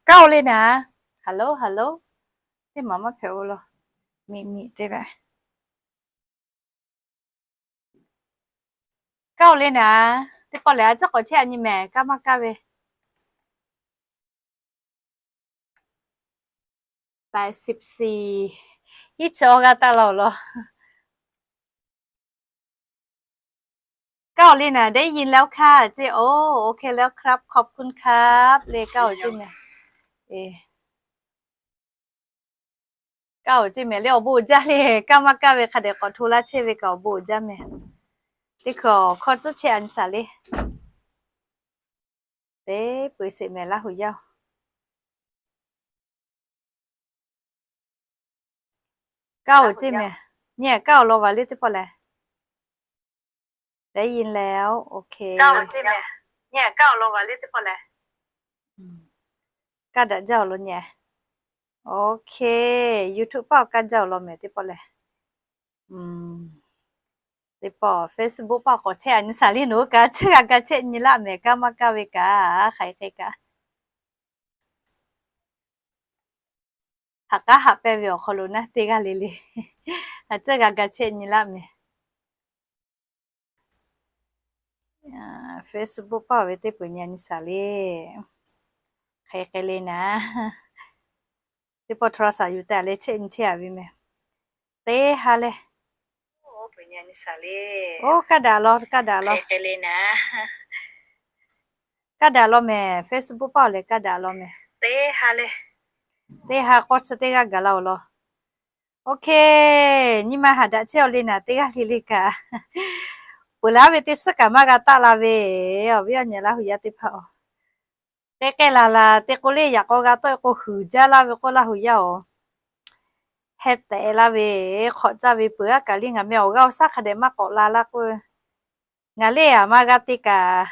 Kaˇ oˬ le naˍ. Hello, hello. Teˇ maˬ maˇ hpehꞈ-o law. Miˬ miˬ te ve. Kaˇ oˬ le naˍ. Teˇ pawˆ lehˬ a ciˉ k'awꞈ chehˇ a nyi mehˍ, kaˇ maˇ kaˇ ve. Bai sipsi, iˉ chi awˬ g'aˇ taˆ la-oˬ law. Kaˇ oˬ le naˍ, ได้ยินแล้วค่ะ ceˇ. โอเคแล้วครับ ขอบคุณครับ le kaˇ oˬ ceˇ mehˍ. Kaˇ oˬ ceˇ mehˍ le, awˬ bon uiˍ jaˇ le. Kaˇ maˇ kaˇ ve hk'a dehꞈ k'awꞈ hto laˇ chehˇ ve kaꞈ awˬ bon uiˍ jaˇ mehˍ. Teˇ hkui awˬ hkawˇ tcuhˉ chehˇ a nyi saˍ le. Teˇ peu eˬ sheˍ mehˍ Laˇ huˍ yaˇ-oˬ. Kaˇ oˬ ceˇ mehˍ. Nyi kaˇ oˬ law va le teˇ pawˆ lehˬ. ได้ยินแล้ว โอเค kaˇ daꞈ jaˇ-oˬ law nyi. โอเค YouTube paˆ awˬ kaˇ jaˇ-oˬ law mehˍ teˇ pawˆ lehˬ. Teˇ pawˆ Facebook paˆ awˬ k'awꞈ chehˇ a nyi saˍ le, nawˬ hui kaꞈ a ciˉ g'a ga chehˇ nyi laˇ mehˍ, kaˇ maˇ kaˇ ve kaꞈ hk'aˬ hk'e kaꞈ. Haꞈ k'aˉ haꞈ pehnˇ ve awˬ hk'aw lo naˉ teˇ g'aˇ le le. A ciˉ g'a ga chehˇ nyi laˇ mehˍ. Facebook paˆ ve teˇ peuˬ nyi a nyi saˍ le. Hk'e hk'e le naˍ. Teˇ pawˆ โทรศัพท์ yuˬ te a leh chehˇ nyi chehˇ a ve mehˍ. Teˇ ha leh. Oˇ kaˇ daꞈ law, kaˇ daꞈ law. Kaˇ daꞈ law mehˍ, Facebook paˆ awˬ lehˬ kaˇ daꞈ law mehˍ. Teˇ ha leh. Teˇ ha k'awˇ chi teˇ g'aˇ gaˬ la-oˬ law. โอเค nyi ma haꞈ daꞈ chehˇ-oˬ le naˍ teˇ g'aˇ le le kaꞈ. Peuˬ laˇ ve teˇ suhˉ kaꞈ maˇ g'a taˆ la ve, awˬ viˉ awˬ nyi Laˇ huˍ yaˇ teˇ hpaˍ-oˬ. Teˇ k'ehˇ la la teˇ k'oˆ le, yaꞈ k'aw g'a tawˆ e k'o huiˍ jaˇ laˇ ve k'oˆ Laˇ huˍ yaˇ-oˬ. Heh tehꞈ laˇ ve, hk'awꞈ caˇ ve peuˬ aˉ kaꞈ le ngaˬ meh awˬ g'aˇ awˬ shaˉ hk'a dehꞈ maˇ k'awꞈ la laˇ k'oˆ. Ngaˬ le aꞈ maˇ g'a te kaꞈ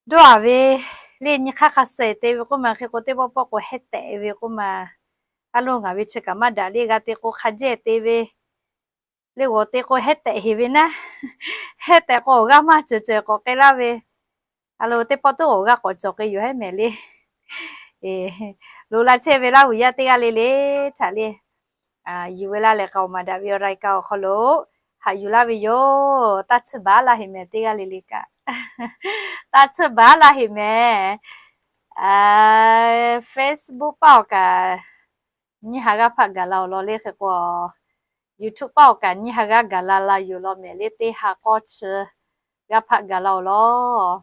dawˇ a ve le, nyi hk'aˇ hk'a suh te ve k'oˆ ma, hk'e k'o teˇ pawˆ pawˆ k'o heh tehꞈ ve k'oˆ ma. A lo ngaˬ ve chi kaꞈ maˇ daꞈ le, g'a te k'o hk'a jehˇ te ve le, g'awˬ te k'o heh tehꞈ heˍ ve naˉ. Heh tehꞈ k'o awˬ g'aˇ maˇ cawˬ cawˬ k'awꞈ k'ai laˇ ve. A lo teˇ pawˆ tuˉ awˬ g'aˇ k'awꞈ cawˬ k'ai yoˬ hehˉ mehˍ le. Loꞈ la chehˇ ve Laˇ huˍ yaˇ teˇ g'aˇ le le htaꞈ le yuˬ ve laˇ leh k'a awˬ maˍ daꞈ ve awˬ รายการ awˬ hk'aw lo haꞈ yuˬ laˇ ve yoˬ. Taˇ tsuhˇ baˬ laˇ heˍ mehˍ teˇ g'aˇ le le kaꞈ. Taˇ tsuhˇ baˬ laˇ heˍ mehˍ. Facebook paˆ awˬ kaꞈ nyiˇ ha g'aˇ hpaˆ gaˬ la-oˬ law le hk'e k'o, YouTube paˆ awˬ kaꞈ nyiˇ ha g'aˇ gaˬ la la yoˬ law mehˍ le, teˇ ha k'awˇ chi g'aˇ hpaˆ gaˬ la-oˬ law.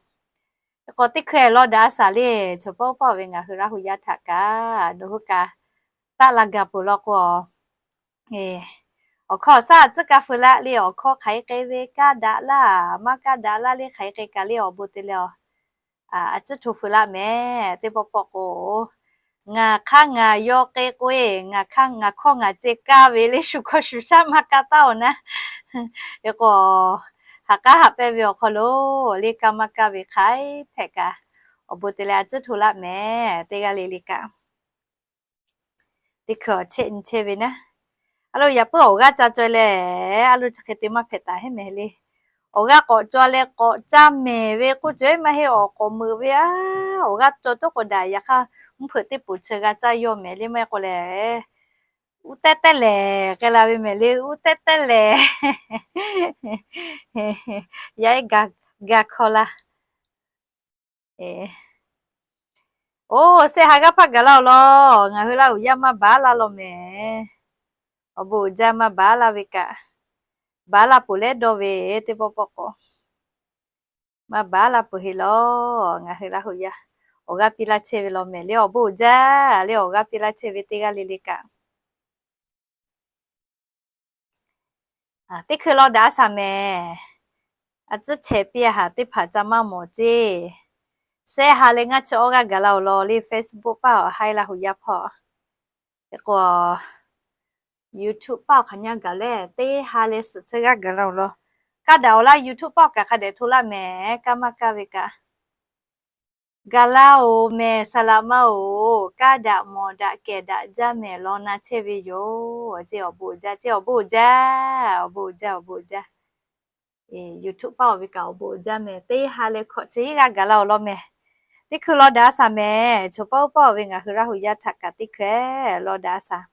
Hk'e k'o teˇ hkui law daꞈ a shaˍ le, chaw paˆ paˆ ve ngaˬ hui Laˇ huˍ yaˇ htaꞈ kaꞈ nawˬ hui kaꞈ taˆ la gaˬ peuˬ law k'o, awˬ hkawˇ awˬ shaˉ a tcuhˉ kaˇ feu laˇ le, awˬ hkawˇ hk'aˬ hk'e k'ai ve kaˇ daꞈ laˇ, maˇ kaˇ daꞈ laˇ le, hk'aˬ hk'e k'ai kaꞈ le awˬ bon te leh a, a tcuhˉ hto feu laˇ mehˍ. Teˇ pawˆ pawˆ k'o, ngaˬ hk'aˇ ngaˬ yaw k'ai k'o e, ngaˬ hk'aˇ ngaˬ hkawˇ ngaˬ ceh kaˇ ve le, shu hkawˇ shu shaˉ maˇ kaˇ taˉ-oˬ naˉ. Hk'e k'o, haꞈ k'aˉ haꞈ pehnˇ ve awˬ hk'aw lo le kaˇ maˇ kaˇ ve hk'aˬ hpehꞈ kaꞈ, awˬ bon te leh a tcuhˉ hto laˇ mehˍ teˇ g'aˇ le le kaꞈ. Teˇ hkui awˬ chehˇ nyi chehˇ ve naˉ. A lo yaꞈ puiˉ awˬ g'aˇ ca caweh leh, a lo chi hk'e te maˇ hpehꞈ taˍ hehˉ mehˍ le. Awˬ g'aˇ k'awꞈ caw leh k'awꞈ ca mehˍ ve k'oˆ caweh maˇ heˆ, awˬ k'awꞈ meuꞈ ve a, awˬ g'aˇ caw tuˉ k'awꞈ daꞈ yaꞈ hk'aˇ mvuhˇ hpeuꞈ teˇ poˬ chi g'a caˇ yawˇ mehˍ le maˇ heˆ k'o lehˬ, uˉ tehˉ tehˉ lehˬ k'ai la ve mehˍ le, uˉ tehˉ tehˉ lehˬ. Yaˇ ehˉ ga hkawˇ laˇ. Oˇ, shehˆ ha g'aˇ hpaˆ gaˬ laˇ-oˬ law. Ngaˬ hui Laˇ huˍ yaˇ maˇ baˬ laˇ law mehˍ. Awˬ bon uiˍ jaˇ, maˇ baˬ laˇ ve kaꞈ, baˬ laˇ peuˬ leh dawˇ ve teˇ pawˆ pawˆ k'o, maˇ baˬ laˇ peuˬ heˆ law. Ngaˬ hui Laˇ huˍ yaˇ awˬ g'aˇ piˇ laˇ chehˇ ve law mehˍ le, awˬ bon uiˍ jaˇ le, awˬ g'aˇ piˇ laˇ chehˇ ve teˇ g'aˇ le le kaꞈ. Teˇ hkui law daꞈ a shaˍ mehˍ. A tcuhˉ chehˇ piˇ a haˍ teˇ hpaˍ ca maˇ mawˬ ceˇ. Shehˆ ha leh ngaˇ chi awˇ g'aˇ gaˬ laˇ-oˬ law le, Facebook paˆ awˬ haiˉ Laˇ huˍ yaˇ hpawˇ. Hk'e k'o, YouTube paˆ awˬ hk'aˬ nyaˇ gaˬ leh teˇ ha leh suhˍ chi g'aˇ gaˬ laˇ-oˬ law. Kaˇ daꞈ-oˬ laˇ, YouTube paˆ awˬ kaꞈ hk'a dehꞈ hto laˇ mehˍ, kaˇ maˇ kaˇ ve kaꞈ. Gaˬ laˇ-oˬ mehˍ, saˍ laꞈ ma-oˬ, kaˇ daꞈ mawˬ daꞈ kehˬ daꞈ jaˇ mehˍ law na chehˇ ve yoˬ. Ceˇ awˬ bon uiˍ jaˇ, ceˇ awˬ bon uiˍ jaˇ, awˬ bon uiˍ jaˇ, awˬ bon uiˍ jaˇ. YouTube paˆ awˬ ve kaꞈ awˬ bon uiˍ jaˇ mehˍ, teˇ ha leh hkawꞈ chi g'aˇ gaˬ laˇ-oˬ law mehˍ. Teˇ hkui law daꞈ a shaˍ mehˍ. Chaw pawˆ pawˆ ve ngaˬ hui Laˇ huˍ yaˇ htaꞈ kaꞈ teˇ hkui law daꞈ a shaˍ.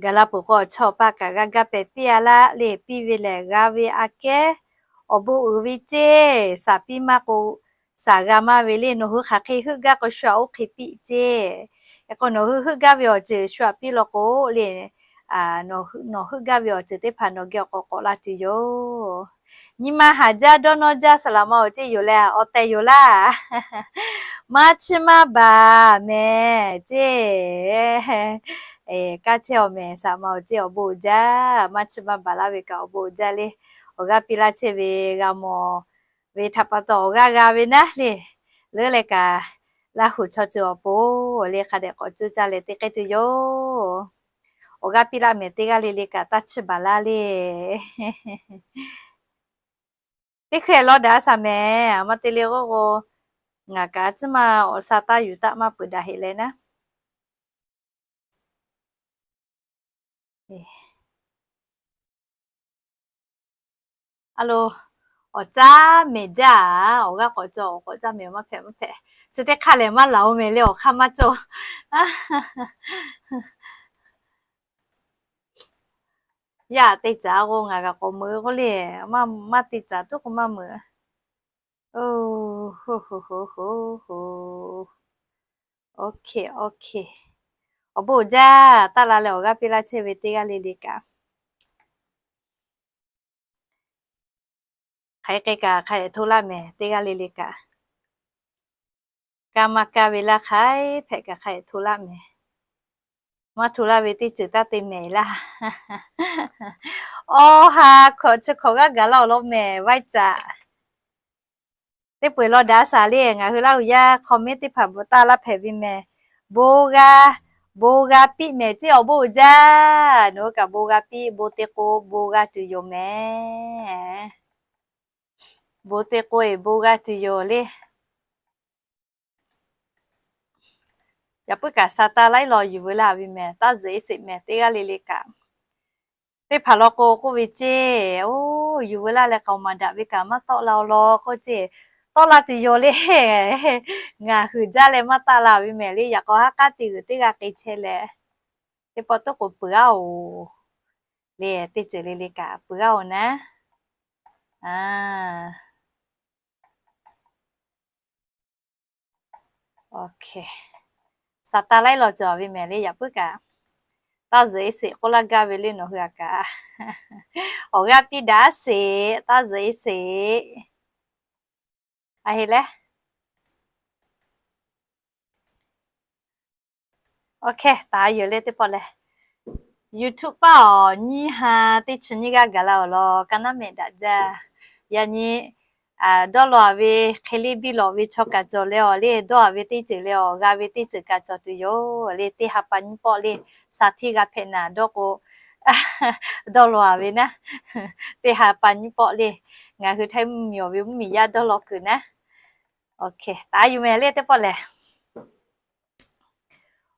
Gaˬ la peuˬ k'o, chaw paˇ kaꞈ g'a gaˇ pehˍ piˇ a laˇ le. Piˇ ve lehˬ, g'a ve aꞈ kehˉ awˬ bon uiˍ ve ceˇ. Shaˍ piˇ maˇ k'o, shaˍ g'a maˇ ve le. Nawˬ hui hk'aˬ hk'e heuˆ gaˇ k'o, shu aꞈ oˇ hk'e piˇ ceˇ. Hk'e k'o, nawˬ hui heuˆ gaˇ ve awˬ ceuˬ shu aꞈ piˇ law k'o le, nawˬ heuˆ gaˇ ve awˬ ceuˬ teˇ hpaˍ nawˬ geh awˬ k'awꞈ k'awꞈ la tuˬ yoˬ. Nyi ma haˍ jaˇ dawˇ nawˇ jaˇ saˍ laˍ ma awˬ ceˇ yoˬ leh, awˬ tehˬ yoˬ laˇ. Maˇ chiˇ maˇ baˬ mehˍ ceˇ. Kaˇ chehˇ awˬ mehˍ, saˍ laˍ ma awˬ ceˇ awˬ bon uiˍ jaˇ. Maˇ chiˇ maˇ baˬ laˇ ve kaꞈ awˬ bon uiˍ jaˇ le. Awˬ g'aˇ piˇ laˇ chehˇ ve g'a mawˬ ve htaꞈ pa taw awˬ g'aˇ g'a ve naˉ le. Leuˉ leh kaꞈ, Laˇ huˍ chaw ceuˬ awˬ pon le hk'a dehꞈ k'awꞈ cuˇ caˇ leh te k'ai tuˬ yoˬ. Awˬ g'aˇ piˇ laˇ mehˍ, teˇ g'aˇ le le kaꞈ taˇ chiˇ baˬ laˇ le. Teˇ hkui law daꞈ a shaˍ mehˍ. Maˇ te le k'oˆ k'o, ngaˬ kaꞈ a ciˉ ma awˬ sha taˇ yuˬ taˆ maˇ peuˬ daꞈ heꞈ leh naˉ. A lo, awˬ caˉ mehˍ jaˇ. Awˬ g'aˇ k'awꞈ cawˬ, awˬ k'awꞈ caˇ mehˍ maˇ hpehꞈ maˇ hpehꞈ. Chi teˇ hk'aˇ lehˬ maˇ laˬ oˬ mehˍ le, awˬ hk'aˇ maˇ cawˬ. Yaˇ te caˍ k'o ngaˬ kaꞈ k'awꞈ meuꞈ k'oˆ le, maˇ te caˍ tuˉ k'o maˇ meuꞈ. Awˬ bon uiˍ jaˇ. Taˇ la leh awˬ g'aˇ piˇ laˇ chehˇ ve teˇ g'aˇ le le kaꞈ, hk'aˬ hk'e kaꞈ hk'a dehꞈ hto laˇ mehˍ. Teˇ g'aˇ le le kaꞈ, kaˇ maˇ kaˇ ve laˇ hk'aˬ hpehꞈ kaꞈ hk'a dehꞈ hto laˇ mehˍ. Maˇ hto laˇ ve teˇ ceuˬ taˇ te mehˍ laˇ. Awˬ ha hkawꞈ chi hkawꞈ g'aˇ gaˬ laˇ awˬ lawn mehˍ vaiˇ caꞈ. Teˇ peuˬ law daꞈ a shaˍ le. Ngaˬ hui Laˇ huˍ yaˇ comment teˇ hpaˍ bvuhꞈ taˇ laˇ hpehꞈ ve mehˍ. Bon g'a, bon g'a piˇ mehˍ ceˇ awˬ bon uiˍ jaˇ. Nawˬ hui kaꞈ bon g'a piˇ, bon te k'o bon g'a tuˬ yoˬ mehˍ. Bon te k'o eˬ bon g'a tuˬ yoˬ le. Yaꞈ puiˉ kaꞈ sa taˇ laiˉ law yuˬ veu laˇ ve mehˍ. Taˇ zuhꞈ e sheˍ mehˍ teˇ g'aˇ le le kaꞈ. Teˇ hpaˍ law k'o k'oˆ ve ceˇ, oˬ, yuˬ veu laˇ leh k'aoˍ maˍ daꞈ ve kaꞈ maˇ tawˆ la awˬ lawn k'oˆ ceˇ. Tawˆ la tuˬ yoˬ le. Ngaˬ hui jaˇ leh maˇ taˆ la ve mehˍ le. Yaꞈ k'aw haˉ k'aˉ te g'uiˬ teˇ g'aˇ k'e chehˇ leh, teˇ pawˆ tuˉ k'o peuˬ-aˬ oˬ le. Teˇ ceuˬ le le kaꞈ peuˬ-aˬ oˬ naˉ. Sa taˇ laiˉ law cawˬ ve mehˍ le. Yaꞈ puiˉ kaꞈ, taˇ zuhꞈ e sheˍ k'oˆ laˇ gaˇ ve le nawˬ hui a kaꞈ. Awˬ g'aˇ piˇ daꞈ sheˍ, taˇ zuhꞈ e sheˍ. A heˆ leh, taˍ yuˬ le teˇ pawˆ lehˬ, YouTube paˇ awˬ nyiˇ ha teˇ chi nyiˇ g'aˇ gaˬ la awˬ lawn kaˇ naˉ mehˍ daꞈ jaˇ. Yaꞈ nyi dawˇ law-aˬ ve hk'e le biˇ lawꞈ ve chaw kaꞈ cawˬ leh awˬ le, dawˇ-aˬ ve teˇ ceuˬ leh awˬ g'a ve teˇ ceuˬ kaꞈ cawˬ tuˬ yoˬ le. Teˇ ha pa nyiˇ pawˆ le, shaˍ hteˇ g'a hpehꞈ naˍ dawˇ k'o, dawˇ law-aˬ ve naˉ, teˇ ha pa nyiˇ pawˆ le, ngaˬ hui Htaiˇ mvuhˇmiˬ awˬ ve mvuhˇmiˬ yaˇ dawˇ law kuiˬ naˉ. Taˍ yuˬ mehˍ le teˇ pawˆ lehˬ,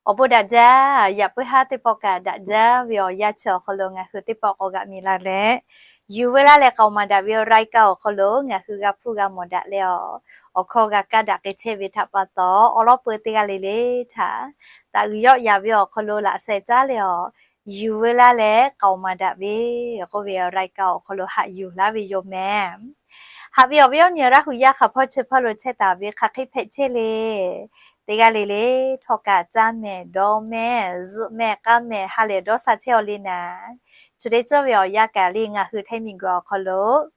awˬ bon daꞈ jaˇ. Yaꞈ puiˉ haˉ teˇ pawˆ kaꞈ daꞈ jaˇ ve awˬ yanˇ chi awˬ hk'aw lo ngaˬ hui teˇ pawˆ k'awꞈ g'aꞈ miˬ la leh, yuˬ veu laˇ leh k'aoˍ maˍ daꞈ ve awˬ รายการ awˬ hk'aw lo ngaˬ hui g'a hpuˇ g'a mawˬ daꞈ leh awˬ, awˬ hkawˇ g'a kaˇ daꞈ k'ai chehˇ ve htaꞈ pa taw, awˉ lawˉ peu teˇ g'aˇ le le htaꞈ taꞈ g'uiˬ yawˆ yaˍ ve awˬ hk'aw lo laꞈ sheh caˉ leh awˬ, yuˬ veu laˇ leh k'aoˍ maˍ daꞈ ve k'oˆ ve awˬ รายการ awˬ hk'aw lo haꞈ yuˬ laˇ ve yoˬ mehˍ. Haꞈ ve awˬ viˉ awˬ nyi Laˇ huˍ yaˇ hk'aˬ hpawˇ chi hpawˇ lo chehˇ taˍ ve hk'aˬ hk'e hpehꞈ chehˇ le. Teˇ g'aˇ le le htawˇ kaꞈ caˇ mehˍ, dawˇ mehˍ, zuhꞈ mehˍ, k'aˇ mehˍ, ha lehˬ dawˇ sha chehˇ-aˬ le naˍ. Chi teˇ cawˇ ve awˬ yanˇ kaꞈ le ngaˬ hui Htaiˇ miˬguiˬ awˬ hk'aw lo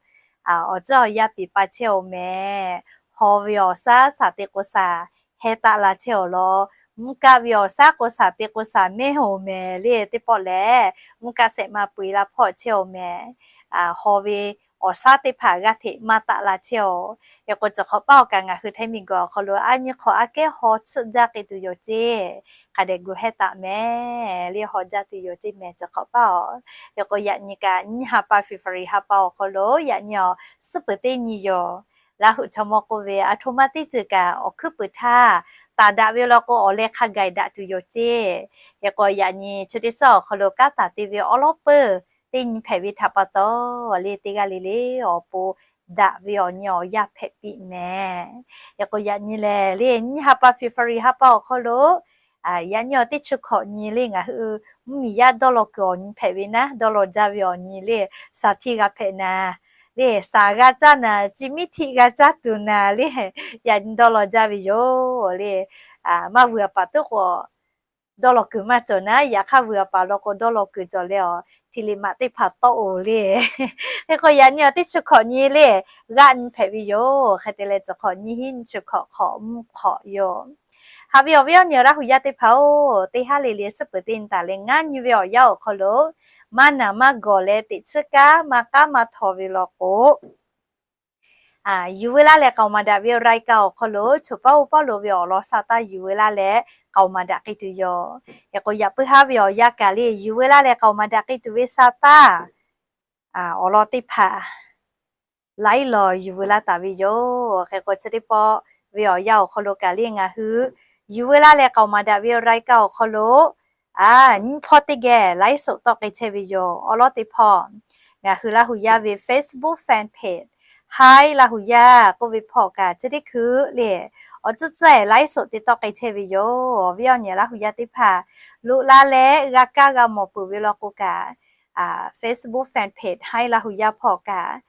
awˬ ceuˬ awˬ yanˇ piˍ pa chehˇ-oˬ mehˍ. Haw ve awˬ shaˉ shaˍ te k'o shaˍ heh taˆ la chehˇ-oˬ law. Mvuhˇ kaˆ ve awˬ shaˉ k'o shaˍ te k'o shaˍ mehˇ-oˬ mehˍ le teˇ pawˆ lehˬ, mvuhˇ kaˆ shehˆ ma peu-eˬ la hpawˇ chehˇ-oˬ mehˍ. Haw ve awˬ shaˉ teˇ hpaˍ g'aˇ hteꞈ maˇ taˆ la chehˇ-oˬ. Hk'e k'o, chi hk'awꞈ paˇ awˬ kaꞈ ngaˬ hui Htaiˇ miˬguiˬ awˬ hk'aw lo a nyi hk'awꞈ aꞈ kehˉ haw tsuhˆ jaˇ k'ai tuˬ yoˬ ceˇ. Hk'a dehꞈ gu heh taˍ mehˍ le, haw jaˇ tuˬ yoˬ ceˇ mehˍ chi hk'awꞈ paˇ-oˬ. Hk'e k'o, yaꞈ nyi kaꞈ nyiˇ ha pa February ha pa awˬ hk'aw lo yaꞈ nyi awˬ suhˉ peuˬ teˇ nyi yoˬ. Laˇ huˍ chaw mawˇ k'oˆ ve, a htoꞈ ma teˇ ceuˬ kaꞈ awˬ hkuiˉ peuˬ htaˇ taˍ daꞈ ve law k'o, awˬ leh hk'a gaˬ daꞈ tuˬ yoˬ ceˇ. Hk'e k'o, yaꞈ nyi chi teˇ suhˉ awˬ hk'aw lo kanˉ taˍ te ve awˉ lawˉ peuˬ teˇ nyi hpehꞈ ve htaꞈ pa taw, le teˇ g'aˇ le le awˬ pon daꞈ ve awˬ nyi awˬ yanˇ hpehꞈ piˇ mehˍ. Hk'e k'o yaꞈ nyi lehˬ le, nyiˇ ha pa February ha pa awˬ hk'aw lo yaꞈ nyi awˬ teˇ chi hkawꞈ nyi le ngaˬ hui mvuhˇmiˬ yaˇ dawˇ law kuiˬ awˬ nyi hpehꞈ ve naˉ, dawˇ law jaˇ ve awˬ nyi le, shaˍ htiˇ g'a hpehꞈ naˍ le, shaˍ g'a caˇ naˍ, chi miˉ htiˆ g'a caˇ tuˬ naˍ le, yaꞈ nyi dawˇ law jaˇ ve yoˬ le. Maˇ vuiˬ a paˍ tuˉ k'o dawˇ law kuiˬ maˇ cawˬ naˉ, yaꞈ hk'aˇ vuiˬ a paˍ law k'o dawˇ law kuiˬ cawˬ leh awˬ hti liꞈ maꞈ teˇ hpaˍ tawˆ-oˬ le. Hk'e k'o yaꞈ nyi awˬ teˇ chi hkawꞈ nyi le, g'aˆ nyi hpehꞈ ve yoˬ. Hk'e te leh chi hkawꞈ nyi hiˉ nyi chi hkawꞈ hk'awꞈ mvuhˇ hk'awꞈ yoˬ. Haꞈ ve awˬ viˉ awˬ nyi Laˇ huˍ yaˇ teˇ hpaˍ-oˬ, teˇ haˉ le le suhˉ peuˬ teˇ nyi taˍ leh ngaˇ nyi ve awˬ yanˇ awˬ hk'aw lo maˇ naˬ maˇ gawˬ leh teꞈ chiˉ kaˉ maˇ k'aˉ maˇ htaw ve law k'o, yuˬ veu laˇ leh k'aoˍ maˍ daꞈ ve รายการ awˬ hk'aw lo choˬ paˉ oˇ paˉ lo ve awˬ lawn sa taˇ yuˬ veu laˇ leh k'aoˍ maˍ daꞈ k'ai tuˬ yoˬ. Hk'e k'o yaꞈ puiˉ haˉ ve awˬ yanˇ kaꞈ le yuˬ veu laˇ leh k'aoˍ maˍ daꞈ k'ai tuˬ ve sa taˇ awˬ lawn teˇ hpaˍ laiˉ law yuˬ veu laˇ taˍ ve yoˬ. Hk'e k'o chi teˇ pawˆ ve awˬ yanˇ awˬ hk'aw lo kaꞈ le ngaˬ hui yuˬ veu laˇ leh k'aoˍ maˍ daꞈ ve รายการ awˬ hk'aw lo nyiˇ hpawˇ teˇ geh laiˉ soꞈ tawˆ k'ai chehˇ ve yoˬ. Awˬ lawn teˇ hpawˇ ngaˬ hui Laˇ huˍ yaˇ ve Facebook fan page Hi Laˇ huˍ yaˇ k'oˆ ve hpawˇ kaꞈ chi teˇ hkui le awˬ tcuhˉ tcuhˉ laiˉ soꞈ te tawˆ k'ai chehˇ ve yoˬ. Awˬ viˉ awˬ nyi Laˇ huˍ yaˇ teˇ hpaˍ loꞈ la leh g'a kaˇ g'a mawˬ peuˬ ve law k'o kaꞈ Facebook fan page Hi Laˇ huˍ yaˇ hpawˇ kaꞈ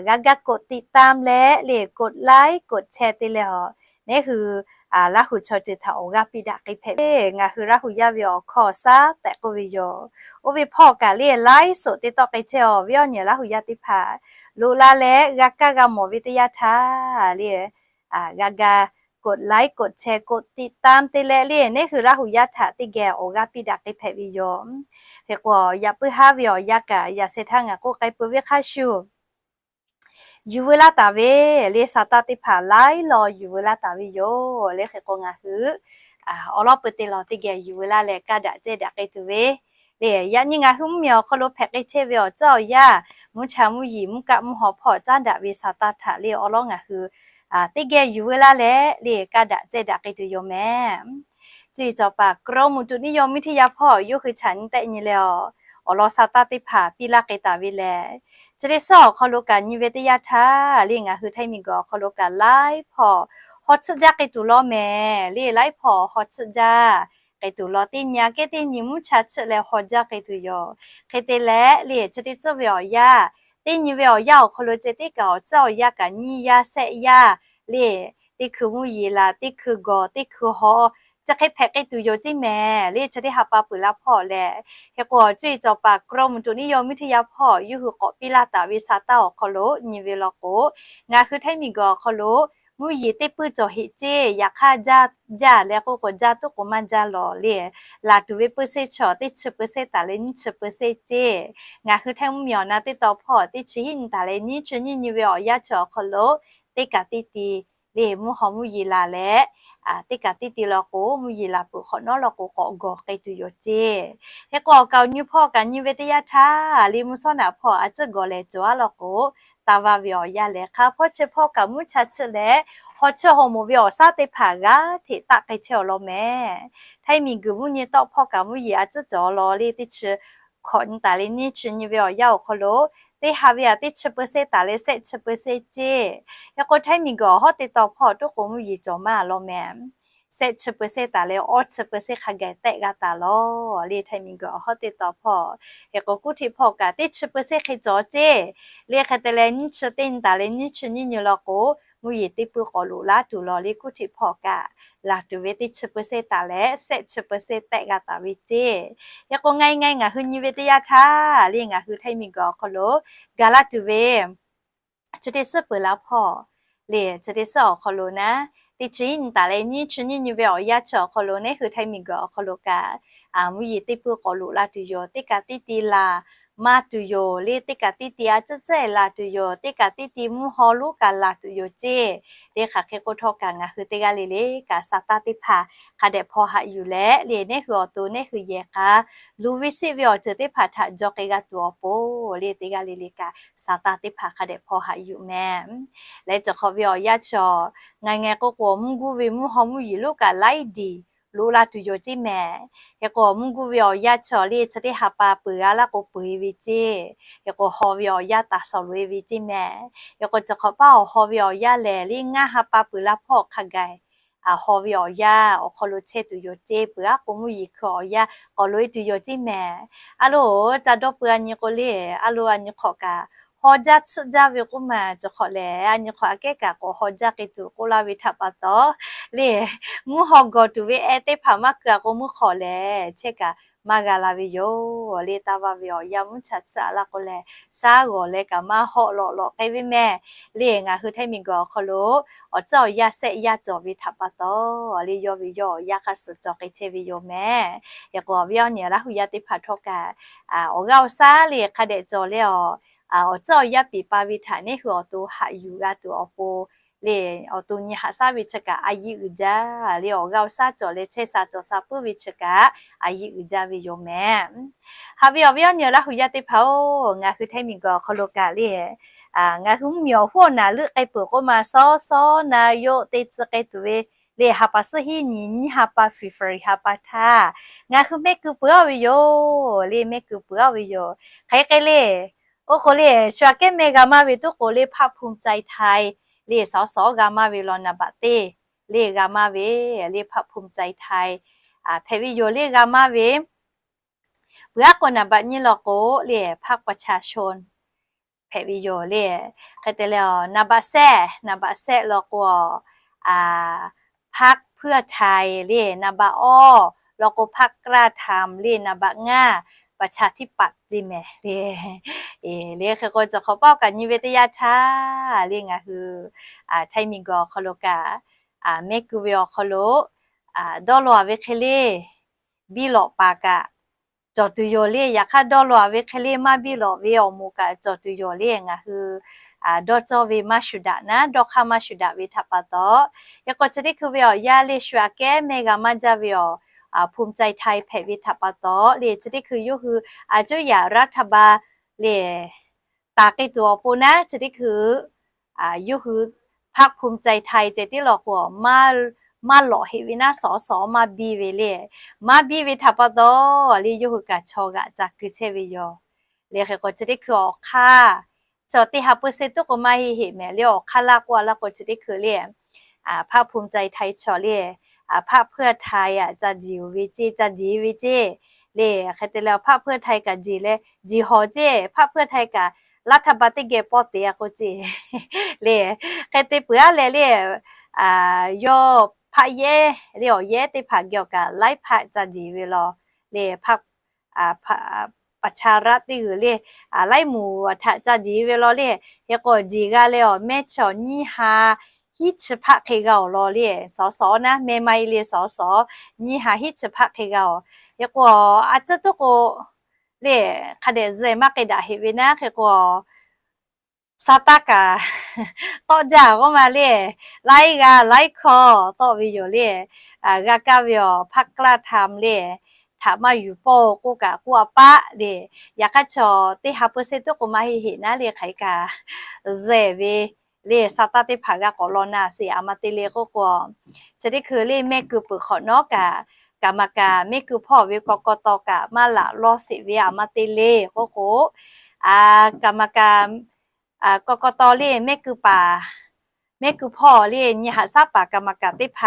g'a gaˇ กดติดตาม leh le กดไลค์ กดแชร์ te leh awˬ neˉ hui Laˇ huˍ chaw ceuˬ htaꞈ awˬ g'aˇ piˇ daꞈ k'ai hpehꞈ ve ngaˬ hui Laˇ huˍ yaˇ ve awˬ hkawˇ shaˉ tehꞈ k'oˆ ve yoˬ. Oˇ ve hpawˇ kaꞈ le laiˉ soꞈ te tawˆ k'ai chehˇ awˬ viˉ awˬ nyi Laˇ huˍ yaˇ teˇ hpaˍ loꞈ la leh g'a kaˇ g'a mawˬ ve teˇ yanˇ htaˇ le g'a gaˇ กดไลค์ กดแชร์ กดติดตาม te leh le neˉ hui Laˇ huˍ yaˇ htaꞈ teˇ geh awˬ g'aˇ piˇ daꞈ k'ai hpehꞈ ve yoˬ. Hk'e k'o yaꞈ puiˉ haˉ ve awˬ yanˇ kaꞈ yaꞈ sheh htaˇ ngaˬ k'oˆ k'ai peuˬ ve hk'a shuˍ yuˬ veu laˇ taˍ ve le sa taˇ teˇ hpaˍ laiˉ law yuˬ veu laˇ taˍ ve yoˬ le. Hk'e k'o ngaˬ hui awˬ lawn peuˬ te lawˬ teˇ geh yuˬ veu laˇ leh kaˇ daꞈ cehˇ daꞈ k'ai tuˬ ve le. Yaꞈ nyi ngaˬ hui mvuhˇmiˬ awˬ hk'aw lo hpehꞈ k'ai chehˇ ve awˬ ceuˬ awˬ yanˇ mvuhˇ cha mvuhˇ yeˬ mvuhˇ kaˆ mvuhˇ haw hpawˇ caˉ daꞈ ve sa taˇ htaꞈ le awˬ lawn ngaˬ hui teˇ geh yuˬ veu laˇ leh le kaˇ daꞈ cehˇ daꞈ k'ai tuˬ yoˬ mehˍ. Cuˇ yiˍ cawˬ paˍ กรมอุตุนิยมวิทยา hpawˇ yawˇ hui chaꞈ nyi tehˆ nyi leh awˬ lawn sa taˇ teˇ hpaˍ piˇ laˇ k'ai taˍ ve lehˬ, chi teˇ suhˉ awˬ hk'aw lo kaꞈ nyi ve teˇ yanˇ htaˇ le ngaˬ hui Htaiˇ miˬguiˬ awˬ hk'aw lo kaꞈ laiˉ hpawˇ haw tsuhˆ jaˇ k'ai tuˬ law mehˍ le. Laiˉ hpawˇ haw tsuhˆ jaˇ k'ai tuˬ law teˇ nyi aꞈ kehˉ teˇ nyi mvuhˇ cha tsuhˆ leh haw jaˇ k'ai tuˬ yoˬ. Hk'e te leh le chi teˇ suhˉ ve awˬ yanˇ teˇ nyi ve awˬ yanˇ awˬ hk'aw lo ceh tiˉ kaꞈ awˬ ceuˬ awˬ yanˇ kaꞈ nyiˇ yanˇ shehˆ yanˇ le teˇ hkui mvuhˇ yeˬ laˬ, teˇ hkui gawˬ, teˇ hkui haw, chi hk'e hpehꞈ k'ai tuˬ yoˬ ceˇ mehˍ le. Chi teˇ ha pa peuˬ la hpawˇ lehˬ, hk'e k'o cuˇ yiˍ cawˬ paˍ กรมอุตุนิยมวิทยา hpawˇ yawˇ hui k'awꞈ piˇ laˇ taˍ ve sa taˇ awˬ hk'aw lo nyi ve law k'o, ngaˬ hui Htaiˇ miˬguiˬ awˬ hk'aw lo mvuhˇ yeˬ teˇ puiˇ cawˬ heꞈ ceˇ. Yaꞈ hk'aˇ jaˇ jaˇ leh k'oˆ k'o jaˇ tuˉ k'o maˇ jaˇ lawˬ le. Laˬ tuˬ ve เปอร์เซ็นต์ chaw teˇ chi เปอร์เซ็นต์ taˍ leh nyiˇ chi เปอร์เซ็นต์ ceˇ. Ngaˬ hui Htaiˇ mvuhˇmiˬ awˬ na teˇ taw hpawˇ teˇ chi hiˉ nyi taˍ leh nyiˇ chi nyiˇ nyi ve awˬ yanˇ chi awˬ hk'aw lo teˇ kaꞈ teˇ ti le mvuhˇ haw mvuhˇ yeˬ laˬ leh teˇ kaꞈ teˇ ti law k'o mvuhˇ yeˬ laˬ peuˬ hk'awꞈ nawˉ law k'o k'awꞈ gawˬ k'ai tuˬ yoˬ ceˇ. Hk'e k'o awˬ kaˍ awˬ nyi hpawˇ kaꞈ nyi ve teˇ yanˇ htaˇ le mvuhˇ shawˉ naꞈ hpawˇ a tcuhˉ gawˬ lehˬ cawˬ a law k'o, taˇ vaˇ ve awˬ yanˇ lehˬ hk'a hpawˇ chi hpawˇ kaꞈ mvuhˇ cha tsuhˆ leh haw tsuhˆ haw mawˬ ve awˬ shaˉ teˇ hpaˍ g'aˇ hteꞈ taˆ k'ai chehˇ awˬ lawn mehˍ. Htaiˇ miˬguiˬ mvuhˇ nyi tawˆ hpawˇ kaꞈ mvuhˇ yeˬ a tcuhˉ cawˬ law le teˇ chi hkawꞈ nyi taˍ leh nyiˇ chi nyi ve awˬ yanˇ awˬ hk'aw lo teˇ ha ve aꞈ teˇ chi เปอร์เซ็นต์ taˍ leh shehˆ chi เปอร์เซ็นต์ ceˇ. Hk'e k'o Htaiˇ miˬguiˬ awˬ hawˉ teˇ taw hpawˇ tuˉ k'o mvuhˇ yeˬ cawˬ maˇ law mehˍ. Shehˆ chi เปอร์เซ็นต์ taˍ leh awˇ chi เปอร์เซ็นต์ hk'a gaˬ tehˆ g'a taˍ law le Htaiˇ miˬguiˬ awˬ hawˉ teˇ taw hpawˇ. Hk'e k'o kuˇ htiꞈ hpawˇ kaꞈ teˇ chi เปอร์เซ็นต์ hk'e cawˬ ceˇ. Le hk'e te leh nyiˇ chi teˇ nyi taˍ leh nyiˇ chi nyiˇ nyi law k'o mvuhˇ yeˬ teˇ puiˇ k'awꞈ loꞈ laˇ tuˬ law le kuˇ htiꞈ hpawˇ kaꞈ laˬ tuˬ ve teˇ chi เปอร์เซ็นต์ taˍ leh shehˆ chi เปอร์เซ็นต์ tehˆ g'a taˍ ve ceˇ. Hk'e k'o ngaˬ ngaˬ ngaˬ hui nyi ve teˇ yanˇ htaˇ le ngaˬ hui Htaiˇ miˬguiˬ awˬ hk'aw lo gaˬ laˇ tuˬ ve chi teˇ suhˉ peuˬ la hpawˇ le chi teˇ suhˉ awˬ hk'aw lo naˉ, teˇ chi hiˉ nyi taˍ leh nyiˇ chi nyiˇ nyi ve awˬ yanˇ chi awˬ hk'aw lo neˉ hui Htaiˇ miˬguiˬ awˬ hk'aw lo kaꞈ mvuhˇ yeˬ teˇ puiˇ k'awꞈ loꞈ la tuˬ yoˬ. Teˇ kaꞈ teˇ ti laˬ maˇ tuˬ yoˬ le teˇ kaꞈ teˇ ti a tcuhˉ tcuhˉ e laˬ tuˬ yoˬ. Teˇ kaꞈ teˇ ti mvuhˇ haw lonˉ kaꞈ laˬ tuˬ yoˬ ceˇ. Teˇ hk'aˬ hk'e k'oˆ htawˇ kaꞈ ngaˬ hui teˇ g'aˇ le le kaꞈ sa taˇ teˇ hpaˍ hk'a dehꞈ hpaw haꞈ yuˬ leh le neˉ hui awˬ to neˉ hui yehˬ k'a luˬ ve sheˆ ve awˬ ceuˬ teˇ hpaˍ htaꞈ jaw k'ai g'a tuˬ awˬ pon le teˇ g'aˇ le le kaꞈ sa taˇ teˇ hpaˍ hk'a dehꞈ hpaw haꞈ yuˬ mehˍ. Leh cawˬ hk'awꞈ ve awˬ yanˇ chi awˬ ngaˬ ngaˬ k'oˆ k'o mvuhˇ guˇ ve mvuhˇ haw mvuhˇ yeˬ lonˉ kaꞈ laiˉ diˬ loꞈ la tuˬ yoˬ ceˇ mehˍ. Hk'e k'o, mvuhˇ guˇ ve awˬ yanˇ chi awˬ le chi teˇ ha pa peuˬ g'a laˇ k'o peuˬ e ve ceˇ. Hk'e k'o, haw ve awˬ yanˇ taˍ sawˍ loꞈ e ve ceˇ mehˍ. Hk'e k'o, chi hk'awꞈ paˇ awˬ haw ve awˬ yanˇ lehˬ, le ngaˇ ha pa peuˬ la hpawˇ awˬ hk'a gaˬ haw ve awˬ yanˇ awˬ hk'aw lo chehˇ tuˬ yoˬ ceˇ. Peuˬ aˉ k'o mvuhˇ yeˬ hkui awˬ yanˇ k'awꞈ loꞈ e tuˬ yoˬ ceˇ mehˍ. A loˍ, ca dawˇ pui a nyi k'o le, a loˍ a nyi hk'awꞈ kaꞈ haw jaˇ tsuhˆ jaˇ ve k'oˆ ma, chi hk'awꞈ lehˬ a nyi hk'awꞈ aꞈ kehˉ kaꞈ k'awꞈ haw jaˇ k'e tuˬ k'oˆ laˇ ve htaꞈ pa taw, le mvuhˇ haw gawˬ tuˬ ve e teˇ hpaˍ maˇ keu a k'o mvuhˇ hk'awꞈ lehˬ chehˇ kaꞈ maˇ g'a la ve yoˬ. Le taˇ vaˇ ve awˬ yanˇ mvuhˇ cha tsuhˆ a laˇ k'o lehˬ, shaˉ g'awˬ leh kaꞈ maˇ hawˆ lawꞈ lawꞈ k'ai ve mehˍ. Le ngaˬ hui Htaiˇ miˬ guiˬ awˬ hk'aw lo awˬ tcuhˉ awˬ yanˇ sehˆ yanˇ cawˬ ve htaꞈ pa taw, le yawˇ ve yawˇ awˬ yanˇ hk'a suh cawˬ k'ai chehˇ ve yoˬ mehˍ. Hk'e k'o, awˬ viˉ awˬ nyi Laˇ huˍ yaˇ teˇ hpaˍ htawˇ kaꞈ awˬ g'aˇ awˬ shaˉ le hk'a dehꞈ cawˬ leh awˬ, awˬ tcuhˉ awˬ yanˇ piˍ pa ve htaꞈ neˇ hui awˬ to haꞈ yuˬ g'a tuˬ awˬ pon le, awˬ to nyi haꞈ shaˉ ve chi kaꞈ a yiˇ uiˍ jaˇ. Le awˬ g'aˇ awˬ shaˉ cawˬ leh chehˇ sha cawˬ sha puiˉ ve chi kaꞈ a yiˇ uiˍ jaˇ ve yoˬ mehˍ. Haꞈ ve awˬ viˉ awˬ nyi Laˇ huˍ yaˇ teˇ hpaˍ-oˬ, ngaˬ hui Htaiˇ miˬ guiˬ awˬ hk'aw lo kaꞈ le, ngaˬ hui mvuhˇ miˬ awˬ hoˉ awˬ naˍ leuˆ k'ai peuˬ k'oˆ ma, sawˉ sawˉ na yoˆ te tcuh k'ai tuˬ ve le ha pa suhˉ hiˉ nyi nyiˇ ha pa February ha pa htaˇ ngaˬ hui mehˆ keu peuˬ aˉ ve yoˬ. Le mehˆ keu peuˬ aˉ ve yoˬ. Hk'e k'ai le, oˇ k'o le shu aꞈ kehˉ meh g'a maˇ ve tuˉ k'o le พรรคภูมิใจไทย le sawˉ sawˉ g'a maˇ ve law naˍ baꞈ teˇ le g'a maˇ ve le พรรคภูมิใจไทย hpehꞈ ve yoˬ le g'a maˇ ve. Peuˬ aˉ k'o naˍ baꞈ nyiˇ law k'o le พรรคประชาชน hpehꞈ ve yoˬ le. Hk'e te leh naˍ baꞈ sehˆ, naˍ baꞈ sehˆ law k'o พรรคเพื่อไทย le, naˍ baꞈ awˇ law k'o พรรคกล้าทำ le, naˍ baꞈ ngaˇ ประชาธิปัตย์ ceˇ mehˍ le. Le hk'e k'o, cawˬ hk'awꞈ paˇ kaꞈ nyi ve teˇ yanˇ htaˇ le ngaˬ hui Htaiˇ miˬ guiˬ awˬ hk'aw lo kaꞈ mehˆ keu ve awˬ hk'aw lo dawˇ law a ve hk'e le biˇ lawꞈ paˍ kaꞈ cawˬ tuˬ yoˬ le. Yaꞈ hk'aˇ dawˇ law a ve hk'e le maˇ biˇ lawꞈ ve awˬ moˍ kaꞈ cawˬ tuˬ yoˬ le. Ngaˬ hui dawˇ cawˇ ve maˇ shuˍ daꞈ naˉ, dawˇ hk'aˇ maˇ shuˍ daꞈ ve htaꞈ pa taw, yaꞈ k'o chi teˇ hkui ve awˬ yanˇ le shu aꞈ kehˉ mehˆ g'a maˇ jaˇ ve awˬ ภูมิใจไทย hpehꞈ ve htaꞈ pa taw le chi teˇ hkui yawˇ hui a cuˉ yaꞈ รัฐบาล le taˍ k'ai tuˬ awˬ pon naˉ chi teˇ hkui yawˇ hui พรรคภูมิใจไทย ceh tiˉ law k'o maˇ lawꞈ heꞈ ve naˉ sawˉ sawˉ maˇ biˇ ve le. Maˇ biˇ ve htaꞈ pa taw le yawˇ hui kaꞈ chaw g'aꞈ ca keu chehˇ ve yoˬ. Le hk'e k'o chi teˇ hkui awˬ hk'aˇ chaw teˇ ha เปอร์เซ็นต์ tuˉ k'o maˇ heˆ heˆ mehˍ le. Awˬ hk'aˇ laˇ k'oˆ a laˇ k'o chi teˇ hkui le พรรคภูมิใจไทย chaw le พรรคเพื่อไทย aꞈ ca jeˬ ve ceˇ, ca jeˬ ve ceˇ le. Hk'e te leh พรรคเพื่อไทย kaꞈ jeˬ leh jeˬ hawˬ ceˇ, พรรคเพื่อไทย kaꞈ รัฐบาล teˇ geh pawˇ te a k'oˆ ceˇ le. Hk'e te peuˬ aˉ leh le yawˇ hpaˆ yehˉ le awˬ yehˉ teˇ hpaˍ geh awˬ kaꞈ laiˉ hpaˆ ca jeˬ ve law le ประชารัฐ teˇ g'uiˬ le laiˉ moˍ htaꞈ ca jeˬ ve law le. Hk'e k'o jeˬ g'a leh awˬ mehˇ chi awˬ nyiˇ ha hiˉ chi hpaˆ hk'e g'a awˬ law le. Sawˉ sawˉ naˉ meh maˇ e le sawˉ sawˉ nyiˇ ha hiˉ chi hpaˆ hk'e g'a awˬ. Hk'e k'o a cuˉ tuˉ k'o le hk'a dehꞈ zuhꞈ maˇ k'ai daꞈ heꞈ ve naˉ. Hk'e k'o sa taˇ kaꞈ tawˆ jaˇ k'oˆ ma le, laiˉ g'aˇ laiˉ hkawˇ tawˆ ve yoˬ le. G'a kaˇ ve awˬ พรรคกล้าทำ le htaꞈ maˇ yuˬ pawˇ k'oˆ kaꞈ k'oˆ a paˆ le. Yaꞈ hk'aˇ chaw teˇ ha เปอร์เซ็นต์ tuˉ k'o maˇ heˆ heˆ naˉ le hk'aˬ hk'e kaꞈ zuhꞈ ve le sa taˇ teˇ hpaˍ g'a k'awꞈ law na sheˍ. Aˬ ma te le k'oˆ k'o chi teˇ hkui le mehˆ keu peuˬ hk'awꞈ nawˉ kaꞈ กรรมการ mehˆ keu hpawˇ ve กกต kaꞈ maˇ laꞈ lawˇ sheˍ ve aˬ ma te le k'oˆ k'o กรรมการ กกต le mehˆ keu paˍ mehˆ keu hpawˇ le nyi haꞈ shaˉ paˍ กรรมการ teˇ hpaˍ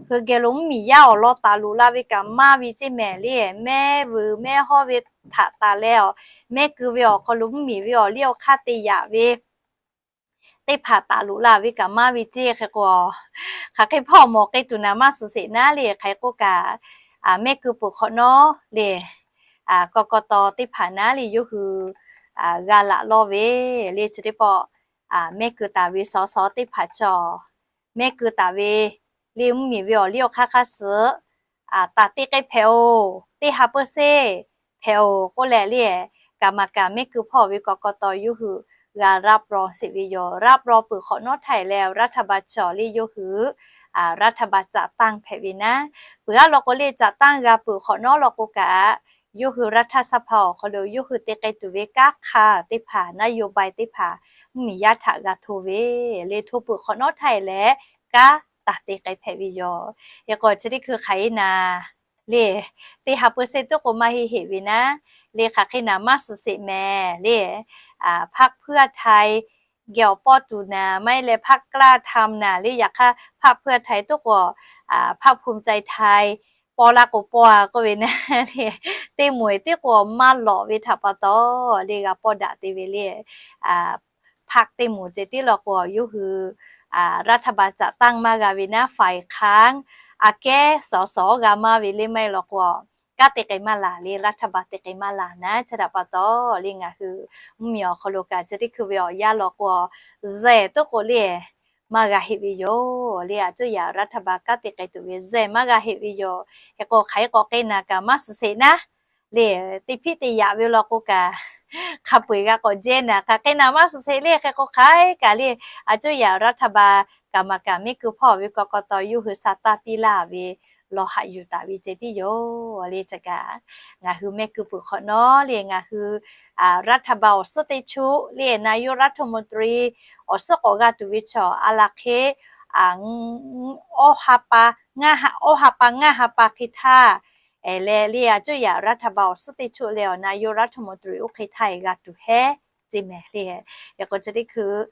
hui geh lo mvuhˇmiˬ yaˇ awˬ lawn taˍ loꞈ la ve kaꞈ maˇ ve ceˇ mehˍ le. Mehˆ vuiˬ mehˆ hawˇ ve htaꞈ taˍ leh awˬ mehˆ keu ve awˬ hk'aw lo mvuhˇmiˬ ve awˬ liˇ awˬ hk'aˇ te yaꞈ ve teˇ hpaˍ taˍ loꞈ la ve kaꞈ maˇ ve ceˇ. Hk'e k'o hk'aˬ hk'e hpawˇ mawˬ k'ai tuˬ naˍ maˇ suhˍ sheˍ naˉ le hk'aˬ hk'e k'oˆ kaꞈ mehˆ keu peuˬ hk'awꞈ nawˉ le กกต teˇ hpaˍ naˉ le yawˇ hui g'a laꞈ lawˇ ve le chi teˇ pawˆ mehˆ keu taˍ ve sawˉ sawˉ teˇ hpaˍ chaw mehˆ keu taˍ ve le mvuhˇmiˬ ve awˬ liˇ awˬ hk'aˇ hk'aˇ suhˍ taˍ te k'ai hpehꞈ oˬ, teˇ ha เปอร์เซ็นต์ hpehꞈ oˬ k'oˆ leh le กรรมการ mehˆ keu hpawˇ ve กกต yawˇ hui g'a รับรอง sheˍ ve yoˬ. รับรอง peuˬ hk'awꞈ nawˉ htaˇ leh รัฐบาล chaw le yawˇ hui รัฐบาล จัดตั้ง hpehꞈ ve naˉ. Peuˬ aˉ law k'o le จัดตั้ง g'a peuˬ hk'awꞈ nawˉ law k'o kaꞈ yawˇ hui รัฐสภา awˬ hk'aw lo yawˇ hui te k'ai tuˬ ve kanˉ hk'aˇ teˇ hpaˍ นโยบาย teˇ hpaˍ mvuhˇmiˬ yaˇ htaꞈ g'a hto ve le. Hto peuˬ hk'awꞈ nawˉ htaˇ leh kanˉ taˇ te k'ai hpehꞈ ve yoˬ. Hk'e k'o chi teˇ hkui hk'aˬ hk'e naˍ le, teˇ ha percent tuˉ k'o maˇ heˆ heˆ ve naˉ le, hk'aˬ hk'e naˍ maˇ suh sheˍ mehˍ le, พรรคเพื่อไทย geh awˬ pawˇ tuˬ naˍ maˇ heˆ leh พรรคกล้าทำ naˍ le, yaꞈ hk'aˇ พรรคเพื่อไทย tuˉ k'o พรรคภูมิใจไทย paw laˇ k'o paw a k'oˆ ve naˉ le, teˇ moˍ eˬ tiˉ k'o maˇ lawꞈ ve htaꞈ pa taw le g'a pawˇ daꞈ te ve le, พรรค teˇ moˍ ceh tiˉ law k'o yawˇ hui รัฐบาลจัดตั้ง maˇ g'a ve naˉ, ฝ่ายค้าน aꞈ kehˉ สส g'a maˇ ve le maˇ heˆ law k'o, kanˉ te k'ai maˇ laˬ le, รัฐบาล te k'ai maˇ laˬ naˉ. Chi htaꞈ pa taw le ngaˬ hui mvuhˇmiˬ awˬ hk'aw lo kaꞈ chi teˇ hkui ve awˬ yanˇ law k'o, zehˬ tuˉ k'o le maˇ g'a heˆ ve yoˬ le, a cuˇ yaꞈ รัฐบาล kanˉ te k'ai tuˬ ve zehˬ maˇ g'a heˆ ve yoˬ. Hk'e k'o hk'aˬ hk'e k'awꞈ k'e naˍ kaꞈ maˇ suh sheˍ naˉ le, teˇ hpiˆ te yaꞈ ve law k'o kaꞈ hk'a peu eˬ g'a k'awꞈ jehˇ naˍ, hk'aˬ hk'e naˍ maˇ suh sheˍ le. Hk'e k'o hk'aˬ hk'e kaꞈ le, a cuˇ yaꞈ รัฐบาล kaꞈ maˇ kaꞈ miˬguiˬ hpawˇ ve กกต yawˇ hui sha taˇ piˇ laˇ ve lawˬ haꞈ yuˬ taˍ ve ceh tiˉ yoˬ le. Chi kaꞈ ngaˬ hui mehˆ kuiˬ peuˬ hk'awꞈ nawˉ le ngaˬ hui รัฐบาล awˬ suhˉ teˇ chuˆ le, นายกรัฐมนตรี awˬ suhˉ k'awꞈ g'a tuˬ ve chaw a laˬ hk'e, awˇ ha pa ngaˇ ha pa hk'e htaˇ, leh le a cuˇ yaꞈ รัฐบาล awˬ suhˉ teˇ chuˆ leh awˬ นายกรัฐมนตรี oˇ hk'e htaˇ g'a tuˬ hehˉ ce mehˍ le. Hk'e k'o chi teˇ hkui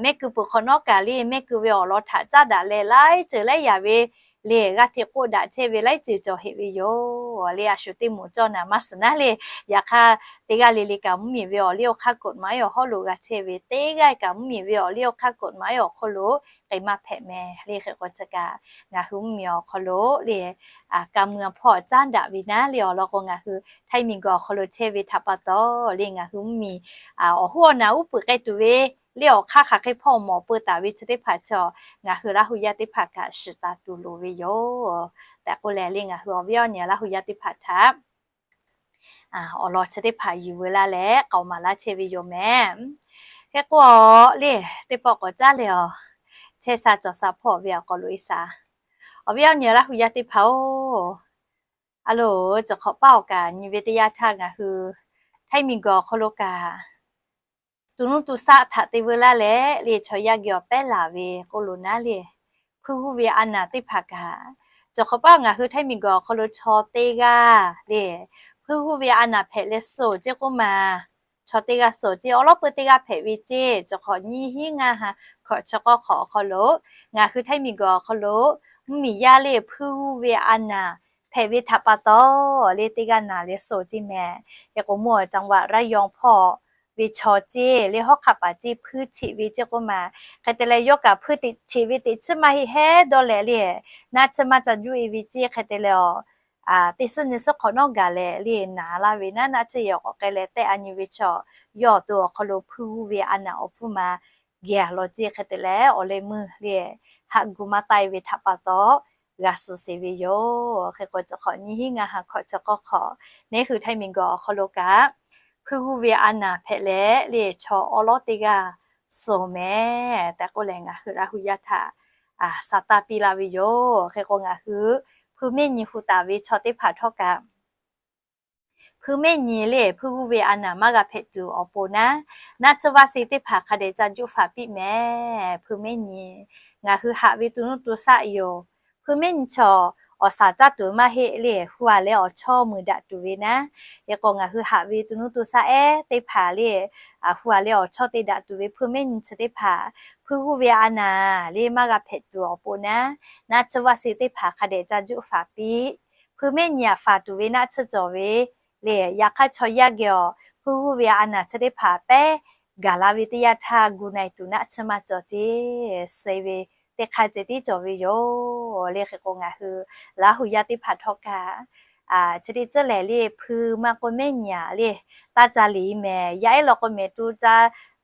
mehˆ kuiˬ peuˬ hk'awꞈ nawˉ kaꞈ le mehˆ kuiˬ ve awˬ lawn htaꞈ caˉ daꞈ leh laiˉ ceuˬ laiˉ yaꞈ ve le g'aˇ hteꞈ k'oˆ daꞈ chehˇ ve laiˉ ceuˬ cawˬ heꞈ ve yoˬ le. A shu teˇ moˍ cawˇ naˍ maˇ suh naˉ le, yaꞈ hk'aˇ teˇ g'aˇ le le kaꞈ mvuhˇmiˬ ve awˬ liˇ awˬ hk'aˇ กฎหมาย awˬ hawˉ lo g'a chehˇ ve, teˇ g'aˇ kaꞈ mvuhˇmiˬ ve awˬ liˇ awˬ hk'aˇ กฎหมาย awˬ hk'aw lo k'ai maˇ hpehꞈ mehˍ le. Hk'e k'o chi kaꞈ ngaˬ hui mvuhˇmiˬ awˬ hk'aw lo le การเมือง hpawˇ caˉ daꞈ ve naˉ le, awˬ lawn k'o ngaˬ hui htaiˇ miˬguiˬ awˬ hk'aw lo chehˇ ve htaꞈ pa taw le ngaˬ hui mvuhˇmiˬ awˬ hoˉ awˬ naˍ uˉ peunˍ k'ai tuˬ ve le awˬ hk'aˇ hk'aˬ hk'e hpawˇ mawˬ peu taˍ ve chi teˇ hpaˍ chaw ngaˬ hui Laˇ hu yaˇ teˇ hpaˍ kaꞈ shiˍ taˍ tuˬ loˍ ve yoˬ tehꞈ k'oˆ leh le ngaˬ hui awˬ viˉ awˬ nyi Laˇ hu yaˇ teˇ hpaˍ htaꞈ awˬ lawn chi teˇ hpaˍ yuˬ veu laˇ leh k'aoˍ maˍ laˇ chehˇ ve yoˬ mehˍ. Hk'e k'o le teˇ pawˆ k'awꞈ caˉ leh awˬ chehˇ sha cawˬ sha hpawˇ ve awˬ hk'aw lo e shaˍ. Awˬ viˉ awˬ nyi Laˇ hu yaˇ teˇ hpaˍ-oˬ, a loˍ cawˬ hk'awꞈ paˉ awˬ kaꞈ nyi ve teˇ yanˇ htaˇ ngaˬ hui htaiˇ miˬguiˬ awˬ hk'aw lo kaꞈ tuˬ nuˇ tuˬ shaˆ htaꞈ te veu laˇ leh le chaw yaˇ geh awˬ pehˉ laˬ ve k'oˆ lo naˉ le, hpuiˇ g'uˇ ve a naˍ teˇ hpaˍ kaꞈ, cawˬ hk'awꞈ paˉ ngaˬ hui htaiˇ miˬguiˬ awˬ hk'aw lo chaw teˇ g'aˇ le hpuiˇ g'uˇ ve a naˍ hpehꞈ leh suhˍ ceˇ k'oˆ ma, chaw teˇ g'aˇ suhˍ ceˇ awˉ lawˉ peu teˇ g'aˇ hpehꞈ ve ceˇ. Cawˬ hk'awꞈ nyiˇ hinˉ ngaˇ ha hkawꞈ chi k'awˇ hk'awꞈ awˬ hk'aw lo ngaˬ hui htaiˇ miˬguiˬ awˬ hk'aw lo mvuhˇmiˬ yaˇ le hpuiˇ g'uˇ ve a naˍ hpehꞈ ve htaꞈ pa taw le teˇ g'aˇ naˍ leh suhˍ ceˇ mehˍ. Hk'e k'o mvuhˇ awˬ จังหวัดระยอง hpawˇ ve chaw ceˇ le hawˉ hk'aˆ paˍ ceˇ hpuiˇ cheꞈ ve ceˇ k'oˆ ma, hk'e te leh yawˇ kaꞈ hpuiˇ teꞈ cheꞈ ve teꞈ chiˉ maˇ heˆ hehˉ dawˇ leh le naˆ tsuhˇ maˇ ca juˇ e ve ceˇ. Hk'e te leh awˬ teˇ suhˉ nyi suhˉ hk'awꞈ nawˉ gaˬ leh le naˍ laˇ ve naˉ, naˆ tsuhˇ yehˬ k'awꞈ k'ai leh tehˆ a nyi ve chaw yawˇ awˬ to awˬ hk'aw lo hpuiˇ g'uˇ ve a naˍ awˬ pfuhˇ ma geh a law ceˇ. Hk'e te leh awˬ leh meuˇ le haꞈ gu maˇ taˆ e ve htaꞈ pa taw g'a suh sheˍ ve yoˬ. Hk'e k'o cawˬ hk'awꞈ nyiˇ hinˉ ngaˇ ha hkawꞈ chi k'awˇ hk'awꞈ neˉ hui htaiˇ miˬguiˬ awˬ hk'aw lo kaꞈ hpuiˇ g'uˇ ve a naˍ hpehꞈ leh le chaw awˉ lawˉ teˇ g'aˇ suhˍ mehˍ tehꞈ k'oˆ leh ngaˬ hui Laˇ hu yaˇ htaꞈ sha taˇ piˇ laˇ ve yoˬ. Hk'e k'o ngaˬ hui hpuiˇ mehˆ nyi hu taˍ ve chaw teˇ hpaˍ htawˇ kaꞈ hpuiˇ mehˆ nyi le hpuiˇ g'uˇ ve a naˍ maˇ g'a hpehꞈ tuˬ awˬ pon naˉ, naˆ tsuhˇ vaˆ se teˇ hpaˍ hk'a dehꞈ ca juˆ faˍ piˇ mehˍ. Hpuiˇ mehˆ nyi ngaˬ hui haꞈ ve tuˬ nuˇ tuˬ shaˆ yoˬ. Hpuiˇ mehˆ nyi chaw awˬ shaˍ caˇ tuˬ maˇ heˆ le, hu a leh awˬ chawˇ mui daꞈ tuˬ ve naˉ, hk'e k'o ngaˬ hui haꞈ ve tuˬ nuˇ tuˬ shaˆ ehˉ teˇ hpaˍ le hu a leh awˬ chawˇ te daꞈ tuˬ ve hpuiˇ mehˆ nyi chi teˇ hpaˍ hpuiˇ g'uˇ ve a naˍ le maˇ g'a hpehꞈ tuˬ awˬ pon naˉ, naˆ tsuhˇ vaˆ se teˇ hpaˍ hk'a dehꞈ ca juˆ faˍ piˇ. Hpuiˇ mehˆ nyi aꞈ faˍ tuˬ ve naˆ tsuhˇ cawˬ ve le yaꞈ hk'aˇ chaw yaˇ geh awˬ hpuiˇ g'uˇ ve a naˍ chi teˇ hpaˍ pehˉ gaˬ la ve teˇ yanˇ htaˇ gu na e tuˬ naˆ tsuhˇ maˇ cawˬ ceˇ. Suh ve teˇ hk'aˇ ceh tiˉ cawˬ ve yoˬ le. Hk'e k'o ngaˬ hui Laˇ hu yaˇ teˇ hpaˍ htawˇ kaꞈ chi teˇ ceuˬ lehˬ le hpuiˇ maˇ k'oˆ mehˆ nyi aꞈ le taˇ ca liꞈ mehˍ. Yaˇ ehˉ law k'o mehˍ tuˬ ca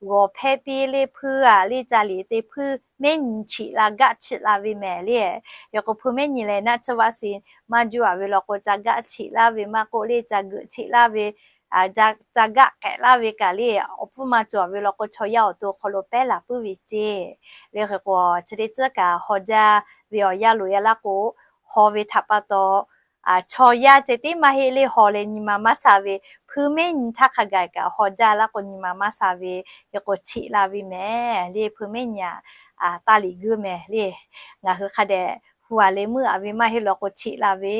g'awˬ hpehˇ piˇ le hpuiˇ aꞈ le ca liꞈ te hpuiˇ mehˆ nyi chiꞈ la gaˆ chiꞈ la ve mehˍ le. Yaꞈ k'o hpuiˇ mehˆ nyi leh naˆ tsuhˇ vaˆ se maˇ juˆ a ve law k'o ca gaˆ chiꞈ laˇ ve maˇ k'oˆ le ca geuꞈ chiꞈ laˇ ve ca gaˆ k'ehꞈ laˇ ve kaꞈ le awˬ pfuhˇ maˇ cawˬ ve law k'o chaw yaˇ awˬ to hk'aw lo pehˉ laˬ puiˉ ve ceˇ. Le hk'e k'o chi teˇ ceuˬ kaꞈ haw jaˇ ve awˬ yanˇ loꞈ e laˇ k'o haw ve htaꞈ pa taw chaw yaˇ ceh tiˉ maˇ heˆ le, haw leh nyi ma maˇ sha ve, hpui mehˉ nyi htaˇ hk'a gaˬ kaꞈ haw jaˇ laˇ k'o nyi ma maˇ sha ve, hk'e k'o cheꞈ la ve mehˍ le. Hpui mehˉ nyi taˇ liꞈ guiˇ mehˍ le. Ngaˬ hui hk'a dehꞈ hu a le meuˇ a ve maˇ heˆ law k'o cheꞈ la ve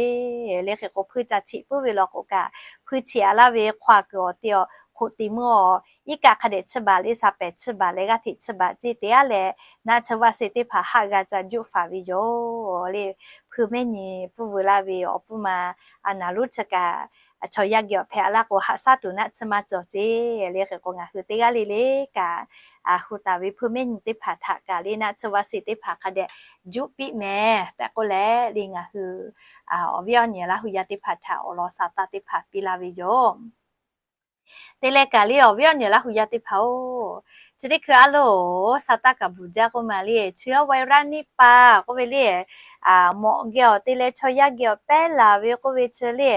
le. Hk'e k'o hpui ca cheꞈ puiˉ ve law k'o kaꞈ, hpui cheꞈ a laˇ ve hk'aw kuiˬ awˬ te awˬ hk'oꞈ te meuˇ awˬ iˉ kaˆ hk'a dehꞈ chi baˬ le, sa pehˍ chi baˬ leh g'aˇ hteꞈ chi baˬ ce te a leh, naˆ chi vaˇ se teˇ hpaˍ haˆ g'a ca juˆ faˍ ve yoˬ le. Hpui mehˉ nyi pfuhˇ veu laˇ ve awˬ pfuhˇ ma a naˍ lonˉ chi kaꞈ, chaw yaˇ geh awˬ hpehꞈ a laˇ k'o haꞈ shaˉ tuˬ naˆ chi maˇ cawˬ ce le. Hk'e k'o ngaˬ hui teˇ g'aˇ le le kaꞈ, hu taˍ ve hpui mehˉ nyi teˇ hpaˍ htaꞈ kaꞈ le naˆ chi vaˇ se teˇ hpaˍ hk'a dehꞈ juˆ piˇ mehˍ tehꞈ k'oˆ leh le ngaˬ hui awˬ viˉ awˬ nyi Laˇ hu yaˇ teˇ hpaˍ htaꞈ awˬ lawn sa taˇ teˇ hpaˍ piˇ laˇ ve yoˬ. Te leh kaꞈ le awˬ viˉ awˬ nyi Laˇ hu yaˇ teˇ hpaˍ-oˬ, chi teˇ hkui a loˬ sa taˇ kaꞈ bvuhˬ jaˇ k'oˆ ma le, chi a virus niˇ pa k'oˆ ve le, mawꞈ geh awˬ te leh chaw yaˇ geh awˬ pehˉ laˬ ve k'oˆ ve chi le,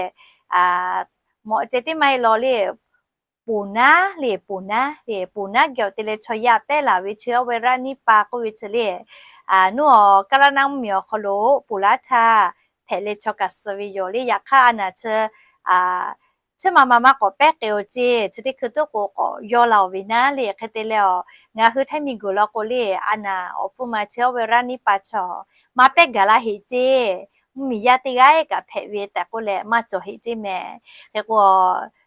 mawꞈ ceh tiˉ maˇ heˆ law le, poˬ naˉ le, poˬ naˉ le, poˬ naˉ geh awˬ te leh chaw yaˇ pehˉ laˬ ve chi a virus niˇ pa k'oˆ ve chi le, nuˇ awˬ kaˇ laˇ naˆ mvuhˇ miˬ awˬ hk'aw lo poˬ laˉ htaˇ hpehꞈ leh chaw kaꞈ suh ve yoˬ le. Yaꞈ hk'aˇ a naˬ chi chi ma ma maˇ k'awꞈ pehˉ k'ai-o ce, chi teˇ hkui tuˉ k'o k'awꞈ yawˇ la-oˬ ve naˉ le. Hk'e te leh a, ngaˬ hui Htaiˇ miˬ guiˬ law k'o le a naˬ awˬ pfuhˇ ma chi a virus niˇ pa chaw maˇ pehˉ gaˬ laˇ heꞈ ce. Mvuhˇ miˬ yaˇ teˇ g'aˇ kaꞈ hpehꞈ ve tehꞈ k'oˆ leh maˇ cawˬ heꞈ ce mehˍ. Hk'e k'o,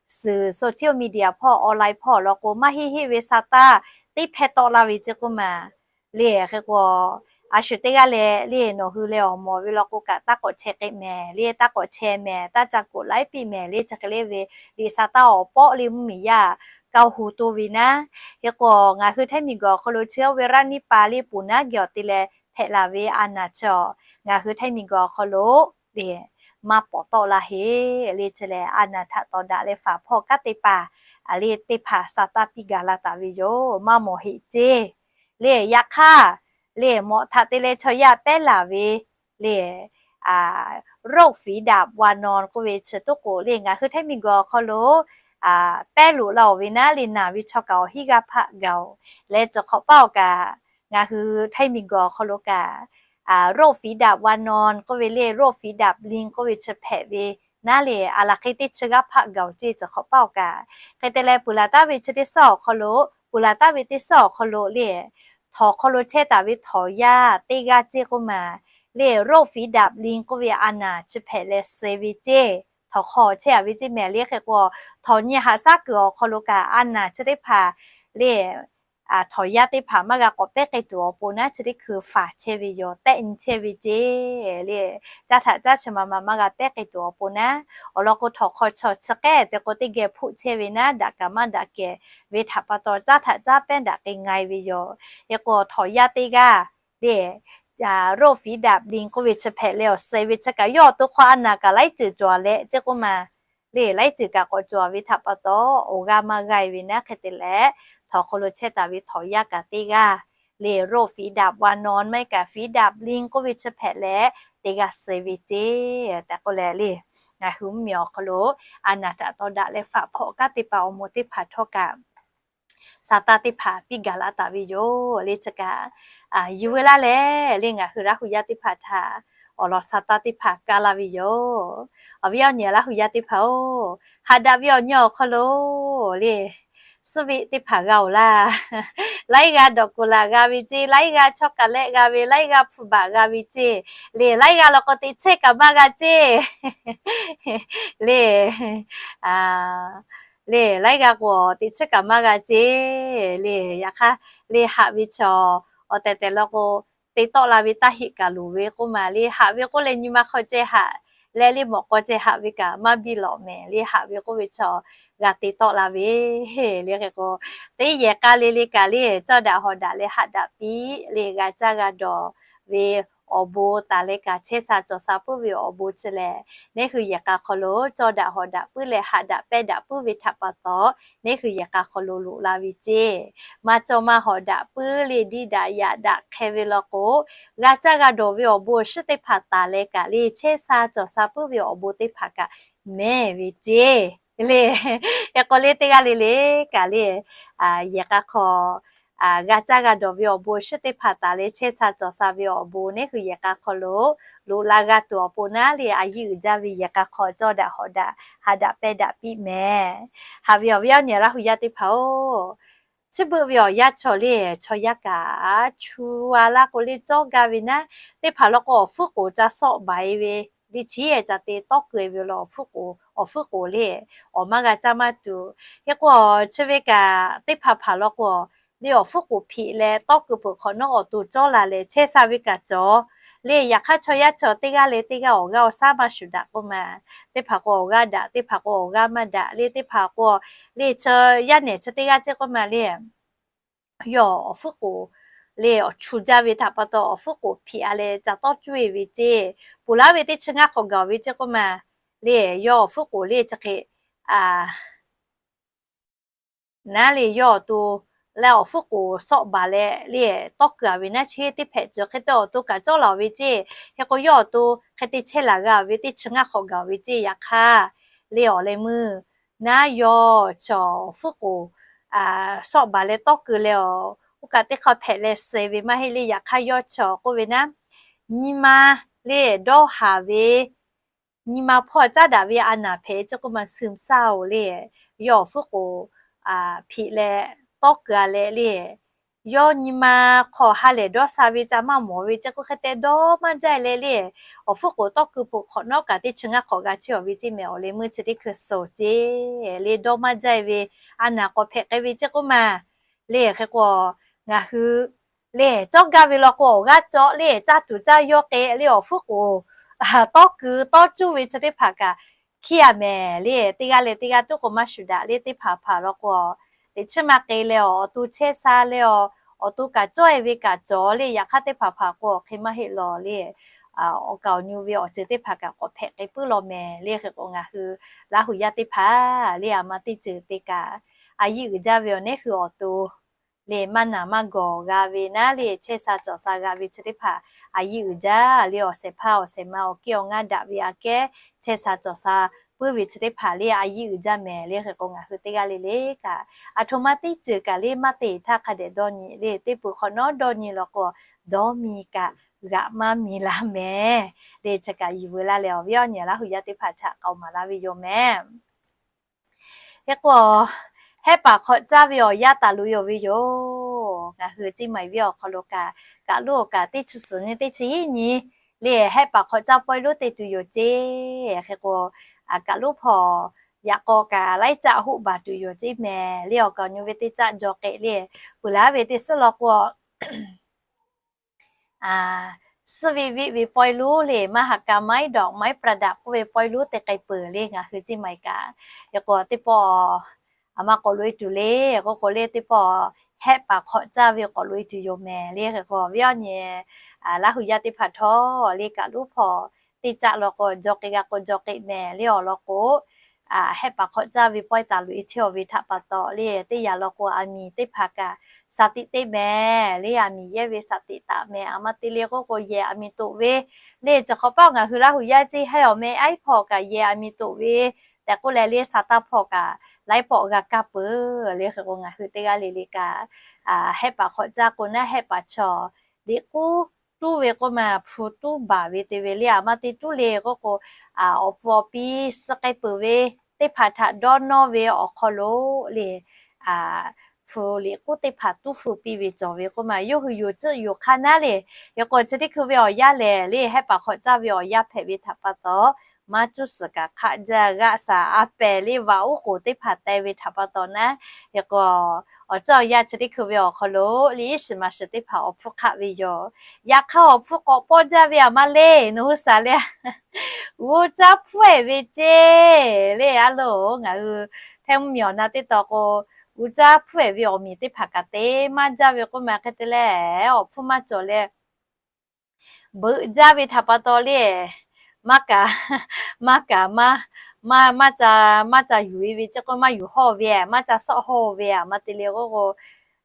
suhˍ social media hpawˇ online hpawˇ law k'o maˇ heˆ heˆ ve sa taˇ teˇ hpehˇ tawˆ laˇ ve ce k'oˆ ma le. Hk'e k'o, a shu teˇ g'aˇ leh le nawˬ hui leh awˬ mawˬ ve law k'o kaꞈ taˇ k'awꞈ chehˇ k'ai mehˍ le, taˇ k'awꞈ chehˇ mehˍ, taˇ ca k'oꞈ laiˉ piˇ mehˍ le. Chi hk'e le ve liꞈ sa taˇ awˬ pawˆ le mvuhˇ miˬ yaˇ kaˇ hu to ve naˉ. Hk'e k'o, ngaˬ hui Htaiˇ miˬ guiˬ awˬ hk'aw lo chi a virus niˇ pa le poˬ naˉ geh awˬ te leh hpehꞈ laˬ ve a naˬ chi a, ngaˬ hui Htaiˇ miˬ guiˬ awˬ hk'aw lo le maˇ pawˍ tawˆ la heꞈ le. Chi lehˬ a naˬ htaꞈ tawˍ daꞈ leh faˍ hpawˇ kanˉ te paˍ le teˇ hpaˍ sa taˇ piˇ gaˬ la taˍ ve yoˬ. Maˇ mawˬ heꞈ ce le. Yaꞈ hk'aˇ le mawꞈ htaꞈ te leh chaw yaˇ pehˉ laˬ ve le โรคฝีดาษวานอน k'oˆ ve chi tuˉ k'o le ngaˬ hui Htaiˇ miˬ guiˬ awˬ hk'aw lo pehˉ loꞈ la-oˬ ve naˉ le naˬ ve chaw kaꞈ awˬ hinˉ g'aˇ hpaˆ gaˬ-oˬ leh, chi hk'awꞈ paˇ awˬ kaꞈ ngaˬ hui Htaiˇ miˬ guiˬ awˬ hk'aw lo kaꞈ โรคฝีดาษวานอน k'oˆ ve le โรคฝีดาษลิง k'oˆ ve chi hpehꞈ ve naˉ le a laˬ hk'e teˇ chi g'aˇ hpaˆ gaˬ-oˬ ce. Chi hk'awꞈ paˇ awˬ kaꞈ hk'e te leh peuˬ laˬ taˍ ve chi teˇ suhˉ awˬ hk'aw lo, peuˬ laˬ taˍ ve teˇ suhˉ awˬ hk'aw lo le, htawnˍ hk'aw lo chehˇ taˍ ve htawnˍ yaˇ teˇ g'aˇ ce k'oˆ ma le โรคฝีดาษลิง k'oˆ ve a naˬ chi hpehꞈ leh suh ve ce. Htawnˍ hk'aw chehˇ a ve ce mehˍ le. Hk'e k'o, htawnˍ nyi haꞈ shaˉ kuiˬ awˬ hk'aw lo kaꞈ a naˬ chi teˇ hpaˍ le htawnˍ yaˇ teˇ hpaˍ maˇ g'a k'awꞈ pehˉ k'ai tuˬ awˬ pon naˉ chi teˇ hkui faˍ chehˇ ve yoˬ, tehˆ nyi chehˇ ve ce le. Caˇ htaꞈ caˇ chi ma ma maˇ g'a pehˉ k'ai tuˬ awˬ pon naˉ, awˬ lawn k'o htawnˍ hk'aw chaw chi k'ehˉ te k'o teˇ geh hpoˆ chehˇ ve naˉ daꞈ kaꞈ maˇ daꞈ kehˬ ve htaꞈ pa taw caˇ htaꞈ caˇ pehˉ daꞈ k'ai nga-e ve yoˬ. Hk'e k'o htawnˍ yaˇ teˇ g'aˇ le โรคฝีดาษลิง k'oˆ ve chi hpehꞈ leh awˬ suh ve chi kaꞈ yawˇ awˬ to hk'aw a naˬ kaꞈ laiˉ ceuˬ cawˬ leh ce k'oˆ ma le laiˉ ceuˬ kaꞈ k'awꞈ cawˬ ve htaꞈ pa taw awˬ g'aˇ maˇ g'aˇ-e ve naˉ hk'e te leh, htawnˍ hk'aw lo chehˇ taˍ ve htawnˍ yaˇ kaꞈ teˇ g'aˇ le โรคฝีดาษวานอน maˇ heˆ kaꞈ ฝีดาษลิง k'oˆ ve chi hpehꞈ leh teˇ g'aˇ suh ve ce tehꞈ k'oˆ leh le, ngaˬ hui mvuhˇ miˬ awˬ hk'aw lo a naˬ htaꞈ tawˍ daꞈ leh faˍ hpawˇ kanˉ te paˍ awˬ moˍ teˇ hpaˍ htawˇ kaꞈ sa taˇ teˇ hpaˍ piˇ gaˬ laˇ taˍ ve yoˬ le. Chi kaꞈ yuˬ ve laˇ leh le ngaˬ hui Laˇ hu yaˇ teˇ hpaˍ htaꞈ awˬ lawn sa taˇ teˇ hpaˍ kaˇ laˇ ve yoˬ. Awˬ viˉ awˬ nyi Laˇ hu yaˇ teˇ hpaˍ-oˬ, haꞈ daꞈ ve awˬ nyi awˬ hk'aw lo le suhˉ veˆ teˇ hpaˍ g'a-oˬ laˇ. Laiˉ g'aˇ dawˬ kuˬ laˬ g'a ve ce, laiˉ g'aˇ chawˇ kaˬ lehˆ g'a ve, laiˉ g'aˇ hpu baꞈ g'a ve ce le. Laiˉ g'aˇ law k'o teꞈ chehˇ kaꞈ maˇ g'a ce le. Le laiˉ g'aˇ k'o teꞈ chehˇ kaꞈ maˇ g'a ce le. Yaꞈ hk'aˇ le haꞈ ve chaw awˬ tehˬ tehˬ law k'o te tawˆ la ve taˇ heˆ kaꞈ loˍ ve k'oˆ ma le. Haꞈ ve k'oˆ leh nyi ma hk'aw ceh haꞈ leh le mawꞈ k'aw ceh haꞈ ve kaꞈ maˇ biˇ lawꞈ mehˍ le. Haꞈ ve k'oˆ ve chaw g'a te tawˆ la ve le. Hk'e k'o teˇ yehˬ k'a le le kaꞈ le cawˇ daꞈ hawˍ daꞈ leh haꞈ daꞈ piˇ le g'a caˇ g'a dawˬ ve awˬ bon taˍ leh kaꞈ chehˇ sha cawˬ sha puiˉ ve awˬ bon chi lehˬ, neˇ hui yehˬ k'a hk'aw lo cawˇ daꞈ hawˍ daꞈ puiˉ leh haꞈ daꞈ pehˇ daꞈ puiˉ ve htaꞈ pa taw, neˇ hui yehˬ k'a hk'aw lo loꞈ la ve ce. Maˇ cawˇ maˇ hawˍ daꞈ puiˉ le diˇ daꞈ yaꞈ daꞈ hk'e ve law k'o, g'a caˇ g'a dawˬ ve awˬ bon awˬ shinˉ teˇ hpaˍ taˍ leh kaꞈ le chehˇ sha cawˬ sha puiˉ ve awˬ bon teˇ hpaˍ kaꞈ mehˍ ve ce le. Hk'e k'o le teˇ g'aˇ le le kaꞈ le yehˬ k'a hk'aw g'a caˇ g'a dawˬ ve awˬ bon shiˉ teˇ hpaˍ taˍ leh chehˇ sha cawˬ sha ve awˬ bon neˉ hui yehˬ k'a hk'aw lo loꞈ la g'a tuˬ awˬ pon naˉ leh a yiˇ uiˍ jaˇ ve yehˬ k'a hk'aw cawˇ daꞈ hawꞈ daꞈ ha daꞈ pehˇ daꞈ piˇ mehˍ. Haꞈ ve awˬ viˉ awˬ nyi Laˇ hu yaˇ teˇ hpaˍ-oˬ, chi beuꞈ ve awˬ yanˇ chaw lehˬ chaw yaˇ kaꞈ chu a laˇ k'o lehˬ cawˇ gaˇ ve naˉ, teˇ hpaˍ law k'o awˬ hpfuhˇ k'oˍ ca sawˆ baˬ e ve lehˬ chi ca te tawˇ keu ve law, awˬ hpfuhˇ k'oˍ lehˬ awˬ maˇ g'a caˇ maˇ tuˬ. Hk'e k'o chi ve kaꞈ teˇ hpaˍ hpaˍ law k'o lehˬ awˬ hpfuhˇ k'oˍ hpeꞈ leh tawˇ keu peuˬ hk'awꞈ nawˉ awˬ to cawˇ la leh chehˇ sha ve kaꞈ cawˬ lehˬ, yaꞈ hk'aˇ chaw yaˇ chaw teˇ g'aˇ leh teˇ g'aˇ awˬ g'aˇ awˬ shaˉ maˇ shuˍ daꞈ k'oˆ ma, teˇ hpaˍ k'o awˬ g'aˇ daꞈ, teˇ hpaˍ k'o awˬ g'aˇ maˇ daꞈ lehˬ, teˇ hpaˍ k'o lehˬ chi yaˇ nehˬ chi teˇ g'aˇ ceˇ k'oˆ ma lehˬ, yawˇ awˬ hpfuhˇ k'oˍ lehˬ awˬ chu jaˇ ve htaꞈ pa taw awˬ hpfuhˇ k'oˍ hpeꞈ a leh ca tawˇ cuˇ e ve ceˇ, ponˬ laˇ ve teˇ chi ngaˇ hk'awꞈ gaˬ ve ceˇ k'oˆ ma lehˬ, yawˇ awˬ hpfuhˇ k'oˍ lehˬ chi hk'e naˉ lehˬ yawˇ awˬ to leh awˬ hpfuhˇ k'oˍ sawˆ baˬ leh lehˬ tawˇ keu a ve naˉ chi teˇ hpehꞈ ceuˬ hk'e te awˬ to kaꞈ cawˇ laˬ ve ceˇ. Hk'e k'o yawˇ awˬ to hk'e te chehˇ laˬ g'a ve teˇ chi ngaˇ hk'awꞈ gaˬ ve ceˇ. Yaꞈ hk'aˇ lehˬ awˬ leh meuˇ naˉ yawˇ chi awˬ hpfuhˇ k'oˍ sawˆ baˬ leh tawˇ keu leh awˬ oˇ kaꞈ teˇ hk'aˇ hpehꞈ leh suh ve maˇ heˆ lehˬ, yaꞈ hk'aˇ yawˇ chi k'oˆ ve naˉ, nyi ma lehˬ dawˇ haˍ ve nyi ma hpawˇ caˉ daꞈ ve a naˍ hpehꞈ ceˇ k'oˆ ma, ซึมเศร้า lehˬ yawˇ awˬ hpfuhˇ k'oˍ hpeꞈ leh tawˇ keu a leh lehˬ, yawˇ nyi ma hk'aw ha lehˬ dawˇ sha ve ca maˇ mawˬ ve ceˇ k'oˆ hk'e te dawˇ maˇ jaˇ leh lehˬ, awˬ hpfuhˇ k'oˍ tawˇ keu peuˬ hk'awꞈ nawˉ kaꞈ teˇ chi ngaˇ hk'awꞈ g'a chehˇ a ve ceˇ mehˍ. Awˬ leh meuˇ chi teˇ hkui suhˍ ceˇ lehˬ dawˇ maˇ jaˇ ve a naˍ k'awꞈ hpehꞈ k'ai ve ceˇ k'oˆ ma lehˬ. Hk'e k'o ngaˬ hui lehˬ cawˇ gaˇ ve law k'o awˬ g'aˇ cawˬ lehˬ caˇ tuˬ caˇ yawˇ k'e lehˬ awˬ hpfuhˇ k'oˍ tawˇ keu tawˇ cuˇ ve chi teˇ hpaˍ kaꞈ hkiˇ a mehˍ lehˬ, teˇ g'aˇ leh teˇ g'aˇ tuˉ k'o maˇ shuˍ daꞈ lehˬ, teˇ hpaˍ hpaˍ law k'o teꞈ chiˉ maˇ k'e leh awˬ, awˬ to chehˇ sha leh awˬ, awˬ to kaꞈ cawˇ e ve kaꞈ cawˬ lehˬ, yaꞈ hk'aˇ teˇ hpaˍ hpaˍ k'o awˬ hk'e maˇ heˆ law lehˬ, awˬ kaˍ awˬ nyu ve awˬ ceuˬ teˇ hpaˍ kaꞈ k'awꞈ hpehꞈ k'ai puiˉ law mehˍ lehˬ. Hk'e k'o ngaˬ hui Laˇ hu yaˇ teˇ hpaˍ lehˬ a ma teˇ ceuˬ te kaꞈ a yiˇ uiˍ jaˇ ve awˬ neˉ hui awˬ to lehˬ maˇ naˍ maˇ gawˬ g'a ve naˉ lehˬ chehˇ sha cawˬ sha g'a ve chi teˇ hpaˍ a yiˇ uiˍ jaˇ lehˬ, awˬ shehˍ hpaˇ awˬ shehˍ ma awˬ kiˇ awˬ ngaˇ daꞈ ve aꞈ kehˉ chehˇ sha cawˬ sha puiˉ ve chi teˇ hpaˍ lehˬ a yiˇ uiˍ jaˇ mehˍ lehˬ. Hk'e k'o ngaˬ hui teˇ g'aˇ le le kaꞈ aˬ htoꞈ ma teˇ ceuˬ kaꞈ lehˬ maˇ te htaˇ hk'a dehꞈ dawˇ nyi lehˬ, teˇ peuˬ hk'awꞈ nawˉ dawˇ nyi law k'o dawˇ mi kaꞈ g'aꞈ maˇ mi laˇ mehˍ lehˬ, chi kaꞈ yuˬ veu laˇ leh awˬ viˉ awˬ nyi Laˇ hu yaˇ teˇ hpaˍ htaꞈ k'aoˍ maˍ laˇ ve yoˬ mehˍ. Hk'e k'o, hehˆ paˍ hk'awꞈ caˇ ve awˬ yanˇ taˍ loꞈ e ve yoˬ. Ngaˬ hui Ceˇ Maiˍ venˇ awˬ hk'aw lo kaꞈ, kaꞈ loˉ kaꞈ teˇ chi suhˍ nyi teˇ chi hiˉ nyi lehˬ, hehˆ paˍ hk'awꞈ caˇ pawehˇ lonˉ te tuˬ yoˬ ceˇ. Hk'e k'o, kaꞈ loˉ hpawˇ yaꞈ k'aw kaꞈ laiˉ caˆ hoˆ baˬ tuˬ yoˬ ceˇ mehˍ lehˬ, awˬ kaˍ awˬ nyi ve teˇ caˆ jaw k'ehꞈ lehˬ, peuˬ laˇ ve teˇ suhˉ law k'o, suhˉ ve viˆ ve pawehˇ lonˉ lehˬ, มหกรรมไม้ดอกไม้ประดับ k'oˆ ve pawehˇ lonˉ te k'ai peuˬ lehˬ, ngaˬ hui Ceˇ Maiˍ kaꞈ. Hk'e k'o teˇ pawˆ aˬ ma k'awꞈ loꞈ e tuˬ lehˬ, k'o k'o lehˬ teˇ pawˆ hehˆ paˍ hk'awꞈ caˇ ve k'awꞈ loꞈ e tuˬ yoˬ mehˍ lehˬ. Hk'e k'o viˉ awˬ nyi Laˇ hu yaˇ teˇ hpaˍ htawˇ lehˬ, kaꞈ loˉ hpawˇ teˇ caˆ law k'o jaw k'e g'a k'o jaw k'e mehˍ lehˬ awˬ lawn k'o, hehˆ paˍ hk'awꞈ caˇ ve pawehˇ taˍ loꞈ e chehˇ ve htaꞈ pa taw lehˬ, teˇ yanˇ law k'o aˬ miˍ teˇ hpaˍ kaꞈ shaˍ tiꞈ teˇ mehˍ lehˬ, aˬ miˍ yehˇ ve shaˍ tiꞈ taˍ mehˍ. Aˬ ma te lehˬ k'o k'o yehˬ aˬ miˍ toꞈ ve lehˬ, chi hk'awꞈ paˆ ngaˬ hui Laˇ hu yaˇ ceˇ haiˬ awˬ meh aiˉ hpawˇ kaꞈ yehˬ aˬ miˍ toꞈ ve tehꞈ k'oˆ leh lehˬ, sha taˇ hpawˇ kaꞈ laiˉ pawˆ g'a kaˇ peuˬ lehˬ. Hk'e k'o ngaˬ hui teˇ g'aˇ le le kaꞈ hehˆ paˍ hk'awꞈ caˇ k'o naˉ, hehˆ paˍ chaw liꞈ k'uˉ tuˉ ve k'oˆ ma, hpu tuˉ baˬ ve te ve lehˬ, aˬ ma te tuˉ lehˬ k'o k'o, awˬ pfuhˇ awˬ piˇ suh k'ai peuˬ ve teˇ hpaˍ htaꞈ dawˇ nawˇ ve awˬ hk'aw lo lehˬ, hpu liꞈ k'uˉ teˇ hpaˍ tuˉ hpu piˇ ve cawˬ ve k'oˆ ma, yawˇ hui yoˬ tcuhˆ yoˬ hk'aˇ naˉ lehˬ. Hk'e k'o chi teˇ hkui ve awˬ yanˇ lehˬ lehˬ, hehˆ paˍ hk'awꞈ caˇ ve awˬ yanˇ hpehꞈ ve htaꞈ pa taw, maˇ cuˇ suhˍ kaꞈ hk'aˆ jaˇ g'aˆ shaˍ a pehˍ lehˬ, vaꞈ uˉ k'oˍ teˇ hpaˍ teh ve htaꞈ pa taw naˉ. Hk'e k'o, awˬ ceuˬ awˬ yanˇ chi teˇ hkui ve awˬ hk'aw lo lehˬ, iˉ shiˍ maˍ shiˍ teˇ hpaˍ awˬ hpfuhˇ hk'aˆ ve yoˬ. Yaꞈ hk'aˇ awˬ hpfuhˇ k'awꞈ pawˆ jaˇ ve aˬ ma lehˬ, nawˬ hui shaˍ lehˬ g'uˇ caˇ hpfuhˇ ehˍ ve ceˇ lehˬ. A loˬ, ngaˬ hui hteˇ mvuhˇ miˬ awˬ na teˇ taw k'o, g'uˇ caˇ hpfuhˇ ehˍ ve awˬ miˬ teˇ hpaˍ kaꞈ te maˇ jaˇ ve k'oˆ ma hk'e te leh, awˬ hpfuhˇ maˇ cawˬ leh beuꞈ jaˇ ve htaꞈ pa taw lehˬ, maˇ kaꞈ, maˇ kaꞈ maˇ, maˇ, maˇ ca, maˇ ca yuˬ e ve ceˇ k'o, maˇ yuˬ hawˇ ve, maˇ ca sawˆ hawˇ ve aˬ ma te lehˬ k'o k'o,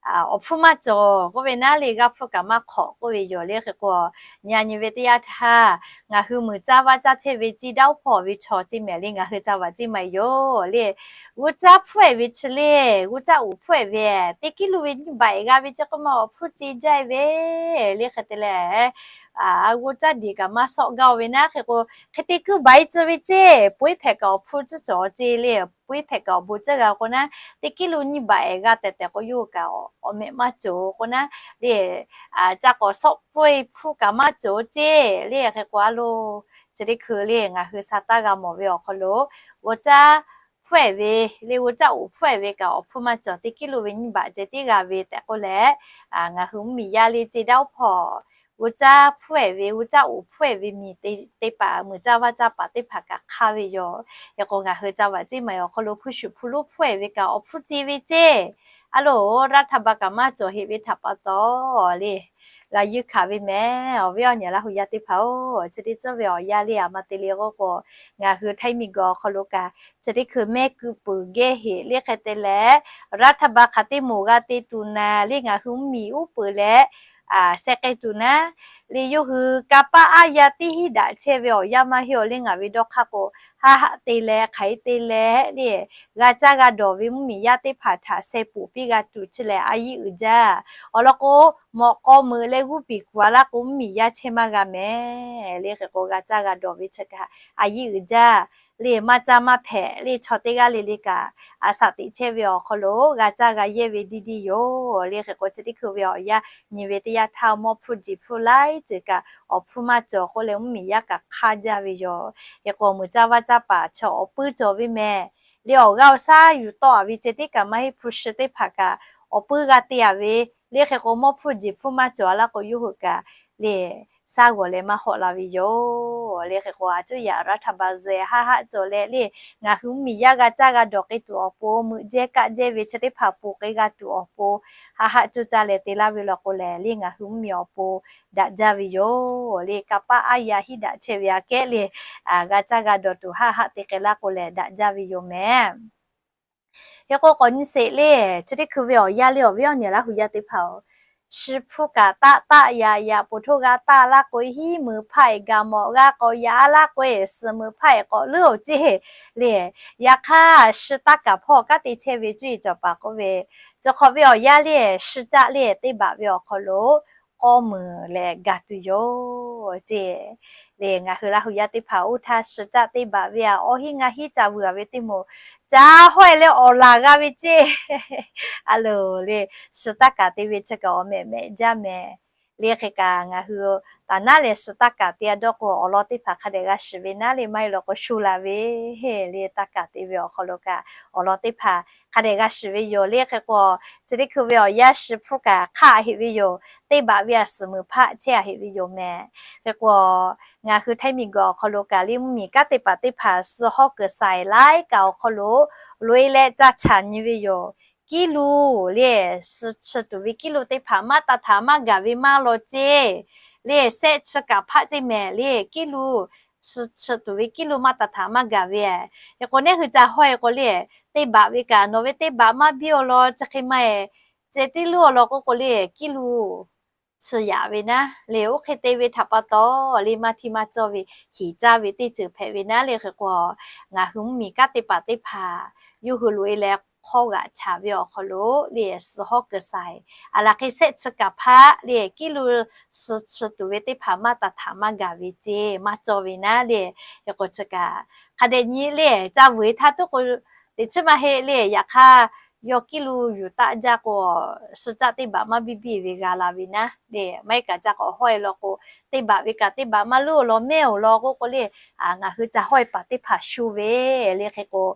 awˬ hpfuhˇ maˇ cawˬ k'oˆ ve naˉ le, g'aˇ hpfuhˇ kaꞈ maˇ hk'awꞈ k'oˆ ve yoˬ le. Hk'e k'o, nyi a nyi ve teˇ yanˇ htaˇ, ngaˬ hui muiˬ caˇ vaˇ caˇ chehˇ ve ciˇ daˇ oˉ hpawˇ ve chaw ceˇ mehˍ le, ngaˬ hui ca vaꞈ ceˇ maˇ yoˬ le. G'uˇ caˇ hpfuhˇ ehˍ ve chi le, g'uˇ caˇ uˍ hpfuhˇ ehˍ ve, teˇ kiˉ lu ve nyiˇ baꞈ ehˍ g'a ve chi k'oˆ ma awˬ hpfuhˇ ce jaˇ ve le. Hk'e te leh, g'uˇ caˇ diˬ kaꞈ maˇ shawˆ gaˇ ve naˉ. Hk'e k'o, hk'e te kuiˉ baˬ e tcuh ve ceˇ, pon iˉ hpehꞈ kaꞈ awˬ hpfuhˇ tcuhˉ cawˬ ceˇ le, pon iˉ hpehꞈ kaꞈ awˬ bon tcuhˉ g'a k'o naˉ, teˇ kiˉ lu nyiˇ baꞈ ehˍ g'a tehꞈ tehꞈ k'o, yawˇ hui kaꞈ awˬ mehˆ maˇ cawˬ k'o naˉ le, ca k'awꞈ shawˆ pfuhˇ e hpfuhˇ kaꞈ maˇ cawˬ ceˇ le. Hk'e k'o, a lo, chi teˇ hkui le ngaˬ hui sa taˇ g'a mawˬ ve awˬ hk'aw lo, g'uˇ caˇ hpfuhˇ ehˍ ve le, g'uˇ caˇ uˍ hpfuhˇ ehˍ ve kaꞈ awˬ hpfuhˇ maˇ cawˬ, teˇ kiˉ lu ve nyiˇ baꞈ ceh tiˉ g'a ve tehꞈ k'oˆ leh, ngaˬ hui mvuhˇmiˬ yaˇ le ceˇ daˇ oˉ hpawˇ g'uˇ caˇ hpfuhˇ ehˍ ve, g'uˇ caˇ uˍ hpfuhˇ ehˍ ve miˬ teˇ hpaˍ, muiˬ caˇ vaˇ caˇ paˍ teˇ hpaˍ kaꞈ hk'aˇ ve yoˬ. Hk'e k'o, ngaˬ hui ca vaꞈ ceˇ maˇ awˬ hk'aw lo hpu shuˍ hpu lonˉ hpfuhˇ ehˍ ve kaꞈ awˬ hpfuhˇ ce ve ceˇ. A lo, raˇ htaˇ ba kaꞈ maˇ cawˬ heˆ ve htaꞈ pa taw le, g'a yuˇ hkanˍ ve mehˍ. Awˬ viˉ awˬ nyi Laˇ hu yaˇ teˇ hpaˍ-oˬ, chi teˇ ceuˬ ve awˬ yanˇ le a ma te le k'oˆ k'o, ngaˬ hui Htaiˇ miˬguiˬ awˬ hk'aw lo kaꞈ, chi teˇ hkui mehˆ kuiˬ peuˬ gehˇ heˆ le. Hk'e te leh, raˇ htaˇ ba hk'aˬ teˇ moˍ g'a te tuˬ naˍ le, ngaˬ hui mvuhˇmiˬ uˉ peunˍ leh sheh k'ai tuˬ naˉ le, yawˇ hui kanˇ paˆ aˉ yaˇ teˇ hinˉ daꞈ chehˇ ve awˬ yanˇ maˇ heˆ awˬ le. Ngaˬ ve dawˇ hk'aˇ k'o, haˆ haˆ te leh hk'aˬ hk'e te leh le, g'a caˇ g'a dawˬ ve mvuhˇmiˬ yaˇ teˇ hpaˍ htaꞈ sheh poˍ piˇ g'a tuˬ chi lehˬ a yiˇ uiˍ jaˇ. Awˬ lawn k'o, mawꞈ k'aw meuꞈ leh g'uˇ piˍ kuˬ a laˇ k'o, mvuhˇmiˬ yaˇ chehˇ maˇ g'a mehˍ le. Hk'e k'o, g'a caˇ g'a dawˬ ve chi kaꞈ a yiˇ uiˍ jaˇ le. Maˇ caˇ maˇ hpehꞈ le, chaw teˇ g'aˇ le le kaꞈ, a shaꞈ teꞈ chehˇ ve awˬ hk'aw lo g'a caˇ g'a yehˇ ve diˇ diˇ yoˬ le. Hk'e k'o, chi teˇ hkui ve awˬ yanˇ nyi ve teˇ yanˇ htaˇ, mawˇ hpfuhˇ jiˬ hpfuhˇ laiˉ ceuˬ kaꞈ awˬ hpfuhˇ maˇ cawˬ k'oˆ leh, mvuhˇmiˬ yaˇ kaꞈ hk'aˇ jaˇ ve yoˬ. Hk'e k'o, muiˬ caˇ vaˇ caˇ paˍ chaw awˬ puiˉ cawˬ ve mehˍ le. Awˬ g'aˇ awˬ shaˉ yuˬ tawˆ a ve ceh tiˉ kaꞈ maˇ heˆ, hpu shi teˇ hpaˍ kaꞈ awˬ puiˉ g'a te a ve le. Hk'e k'o, mawˇ hpfuhˇ jiˬ hpfuhˇ maˇ cawˬ a laˇ k'o, yawˇ hui kaꞈ le, shaˉ g'awˬ leh maˇ hawˆ la ve yoˬ le. Hk'e k'o, a cuˇ yaꞈ raˇ htaˇ ba zeh haˆ haˆ cawˬ leh le, ngaˬ hui mvuhˇmiˬ yaˇ g'a caˇ g'a dawˬ k'ai tuˬ awˬ pon, meuꞈ jehˇ kaˆ jehˇ ve chi teˇ hpaˍ poˬ k'ai g'a tuˬ awˬ pon, haˆ haˆ cuˇ caˇ leh te laˇ ve law k'o lehˬ le, ngaˬ hui mvuhˇmiˬ awˬ pon daꞈ jaˇ ve yoˬ le. Kanˇ paˆ aˉ yaˇ hinˉ daꞈ chehˇ ve aꞈ kehˉ le, g'a caˇ g'a dawˬ tuˬ haˆ haˆ te k'ai laˇ k'o lehˬ, daꞈ jaˇ ve yoˬ mehˍ. Hk'e k'o, k'awꞈ nyi sheˍ le, chi teˇ hkui ve awˬ yanˇ le awˬ viˉ awˬ nyi Laˇ hu yaˇ teˇ hpaˍ-oˬ, shi hpfuhˇ kaꞈ taˆ taˆ yaꞈ yaꞈ poˬ htoˇ g'a taˆ laˇ k'o, hiˉ meuꞈ hpaˆ eˬ gaˬ mawꞈ g'a k'awꞈ yaꞈ laˇ k'o, suhˍ meuꞈ hpaˆ eˬ k'awꞈ leuˉ-oˬ ceˇ le. Yaꞈ hk'aˇ, shi taˇ kaˍ hpawˇ kanˉ te chehˇ ve cuˇ yiˍ cawˬ paˍ k'oˆ ve, chi hk'awꞈ ve awˬ yanˇ le, shi caˆ le teˇ baꞈ ve awˬ hk'aw lo k'awˇ meuˬ leh gaˬ tuˬ yoˬ ceˇ le. Ngaˬ hui Laˇ hu yaˇ teˇ hpaˍ oˇ htaˇ, shi caˆ teˇ baꞈ ve aꞈ, awˬ hinˉ ngaˇ hinˉ ca vuiˬ a ve teˇ moˍ, ca hawehˇ leh awˬ laˬ g'a ve ceˇ. A loˬ le, shi taˇ kaˍ te ve chi kaꞈ awˬ mehꞈ mehꞈ jaˇ mehˍ le. Hk'e kaꞈ ngaˬ hui taˍ naˉ leh shi taˇ kaˍ te a dawˇ k'o, awˬ lawn teˇ hpaˍ hk'a dehꞈ g'a shiˍ ve naˉ le, maˇ heˆ law k'o sho la ve le, taˇ kaˍ te ve awˬ hk'aw lo kaꞈ awˬ lawn teˇ hpaˍ hk'a dehꞈ g'a shiˍ ve yoˬ le. Hk'e k'o, chi teˇ hkui ve awˬ yanˇ shi hpfuhˇ kaꞈ hk'aˆ a heꞈ ve yoˬ. Teˇ baꞈ ve aꞈ suhˍ meuꞈ hpaˆ chehˇ a heꞈ ve yoˬ mehˍ. Hk'e k'o, ngaˬ hui Htaiˇ miˬguiˬ awˬ hk'aw lo kaꞈ le, mvuhˇmiˬ kanˉ te paˍ teˇ hpaˍ suh hawˉ kuiˬ saiˍ laiˉ kaꞈ awˬ hk'aw lo loꞈ e leh ca chaꞈ nyi ve yoˬ. Kiˉ lu le, suh chi tuˬ ve kiˉ lu teˇ hpaˍ maˇ taˍ htaꞈ maˇ gaˬ ve maˇ law ceˇ le. Shehˆ chi kaꞈ hpaˆ ceˇ mehˍ le, kiˉ lu, suh chi tuˬ ve kiˉ lu maˇ taˍ htaꞈ maˇ gaˬ ve. Hk'e k'o, neˇ hui ca hawehˇ k'o le, teˇ baꞈ ve kaꞈ nawˬ ve teˇ baꞈ maˇ biˇ awˬ lawn chi hk'e maˇ e, ceh tiˉ luˉ awˬ lawn k'oˆ k'o le, kiˉ lu chi yaꞈ ve naˉ le. Oˇ hk'e te ve htaꞈ pa taw le, maˇ htiˇ maˇ cawˇ ve, heˍ caˇ ve teˇ ceuˬ hpehꞈ ve naˉ le. Hk'e k'o, ngaˬ hui mvuhˇmiˬ kanˉ te paˍ teˇ hpaˍ yawˇ hui loꞈ e leh hk'awˇ g'aꞈ chaꞈ ve awˬ hk'aw lo le, suh hawˉ kuiˬ saiˍ, aˬ laˬ hk'e shehˆ chi kaꞈ hpaˆ le, kiˉ lu, suh chi tuˬ ve teˇ hpaˍ maˇ taˍ htaꞈ maˇ gaˬ ve ceˇ maˇ cawˇ ve naˉ le. Hk'e k'o, chi kaꞈ hk'a dehꞈ nyi le, ca vuiˬ htaˇ tuˉ k'o, teꞈ chiˉ maˇ heˆ le. Yaꞈ hk'aˇ, yawˇ kiˉ lu yuˬ taˆ jaˇ k'o, suh caˆ teˇ baꞈ maˇ biˇ biˇ ve g'a la ve naˉ le. Maˇ heˆ kaꞈ ca k'awꞈ hawehˇ law k'o, teˇ baꞈ ve kaꞈ teˇ baꞈ maˇ luˉ awˬ lawn mehˇ awˬ lawn k'oˆ k'o le, ngaˬ hui ca hawehˇ paˍ teˇ hpaˍ shu ve le. Hk'e k'o,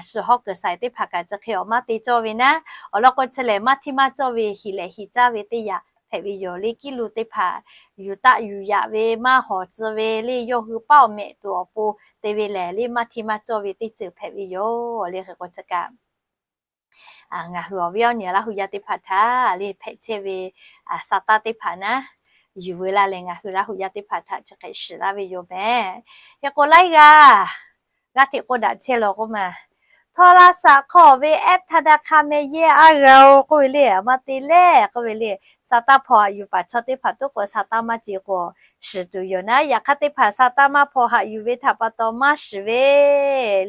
suh hawˉ kuiˬ saiˍ teˇ hpaˍ kaꞈ chi hk'e awˬ maˇ te cawˇ ve naˉ. Awˬ lawn k'o, chi lehˬ maˇ htiˇ maˇ cawˇ ve, heˍ lehˬ heˍ caˇ ve teˇ yanˇ hpehꞈ ve yoˬ le. Kiˉ lu teˇ hpaˍ yuˬ taˆ yuˬ yaꞈ ve maˇ hawˍ tcuh ve le, yawˇ hui paˉ awˬ mehꞈ tuˬ awˬ pon te ve lehˬ le, maˇ htiˇ maˇ cawˇ ve teˇ ceuˬ hpehꞈ ve yoˬ le. Hk'e k'o, chi kaꞈ ngaˬ hui awˬ viˉ awˬ nyi Laˇ hu yaˇ teˇ hpaˍ htaꞈ le hpehꞈ chehˇ ve sa taˇ teˇ hpaˍ naˉ, yuˬ veu laˇ leh ngaˬ hui Laˇ hu yaˇ teˇ hpaˍ htaꞈ chi hk'e shiˍ laˇ ve yoˬ mehˍ. Hk'e k'o, laiˉ g'aˇ g'aˇ hteꞈ k'oˆ daꞈ chehˇ law k'oˆ ma, โทรศัพท์ hk'aw ve แอปธนาคาร meh yehˇ aˉ g'a-oˬ k'oˆ ve le. Maˇ te lehˬ k'oˆ ve le, sa taˇ hpaw haꞈ yuˬ paˍ chaw teˇ hpaˍ toˉ k'o sa taˇ maˇ ce k'o, shiˍ tuˬ yoˬ naˉ. Yaꞈ hk'aˇ teˇ hpaˍ sa taˇ maˇ hpaw haꞈ yuˬ ve htaꞈ pa taw maˇ shiˍ ve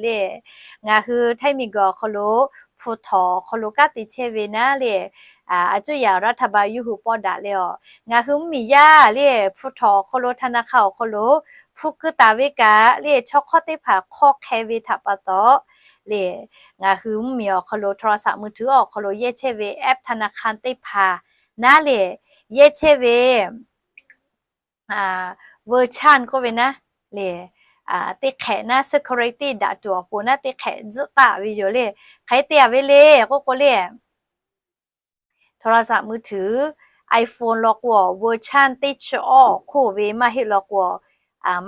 le. Ngaˬ hui htaiˇ miˬguiˬ awˬ hk'aw lo hpu htawnˍ awˬ hk'aw lo kanˉ te chehˇ ve naˉ le, a cuˇ yaꞈ รัฐบาล yawˇ hui pawˆ daꞈ le-aˬ. Ngaˬ hui mvuhˇmiˬ yaˇ le hpu htawnˍ awˬ hk'aw lo ธนาคาร awˬ hk'aw lo hpu keu taˍ ve kaꞈ le, chaw hk'awˇ teˇ hpaˍ hk'awˇ hk'e ve htaꞈ pa taw le, ngaˬ hui mvuhˇmiˬ awˬ hk'aw lo โทรศัพท์มือถือ awˬ hk'aw lo yehˇ chehˇ ve แอปธนาคาร teˇ hpaˍ naˉ le, yehˇ chehˇ ve เวอร์ชัน k'oˆ ve naˉ le, teˇ hk'ehꞈ naˉ security daꞈ tuˬ awˬ pon naˉ teˇ hk'ehꞈ tzuhˆ taˍ ve yoˬ le. Hk'e te-a ve le k'oˆ k'o le, โทรศัพท์มือถือ iPhone law k'o, เวอร์ชัน teˇ chi awˇ awˬ hk'oˆ ve maˇ heˆ law k'o,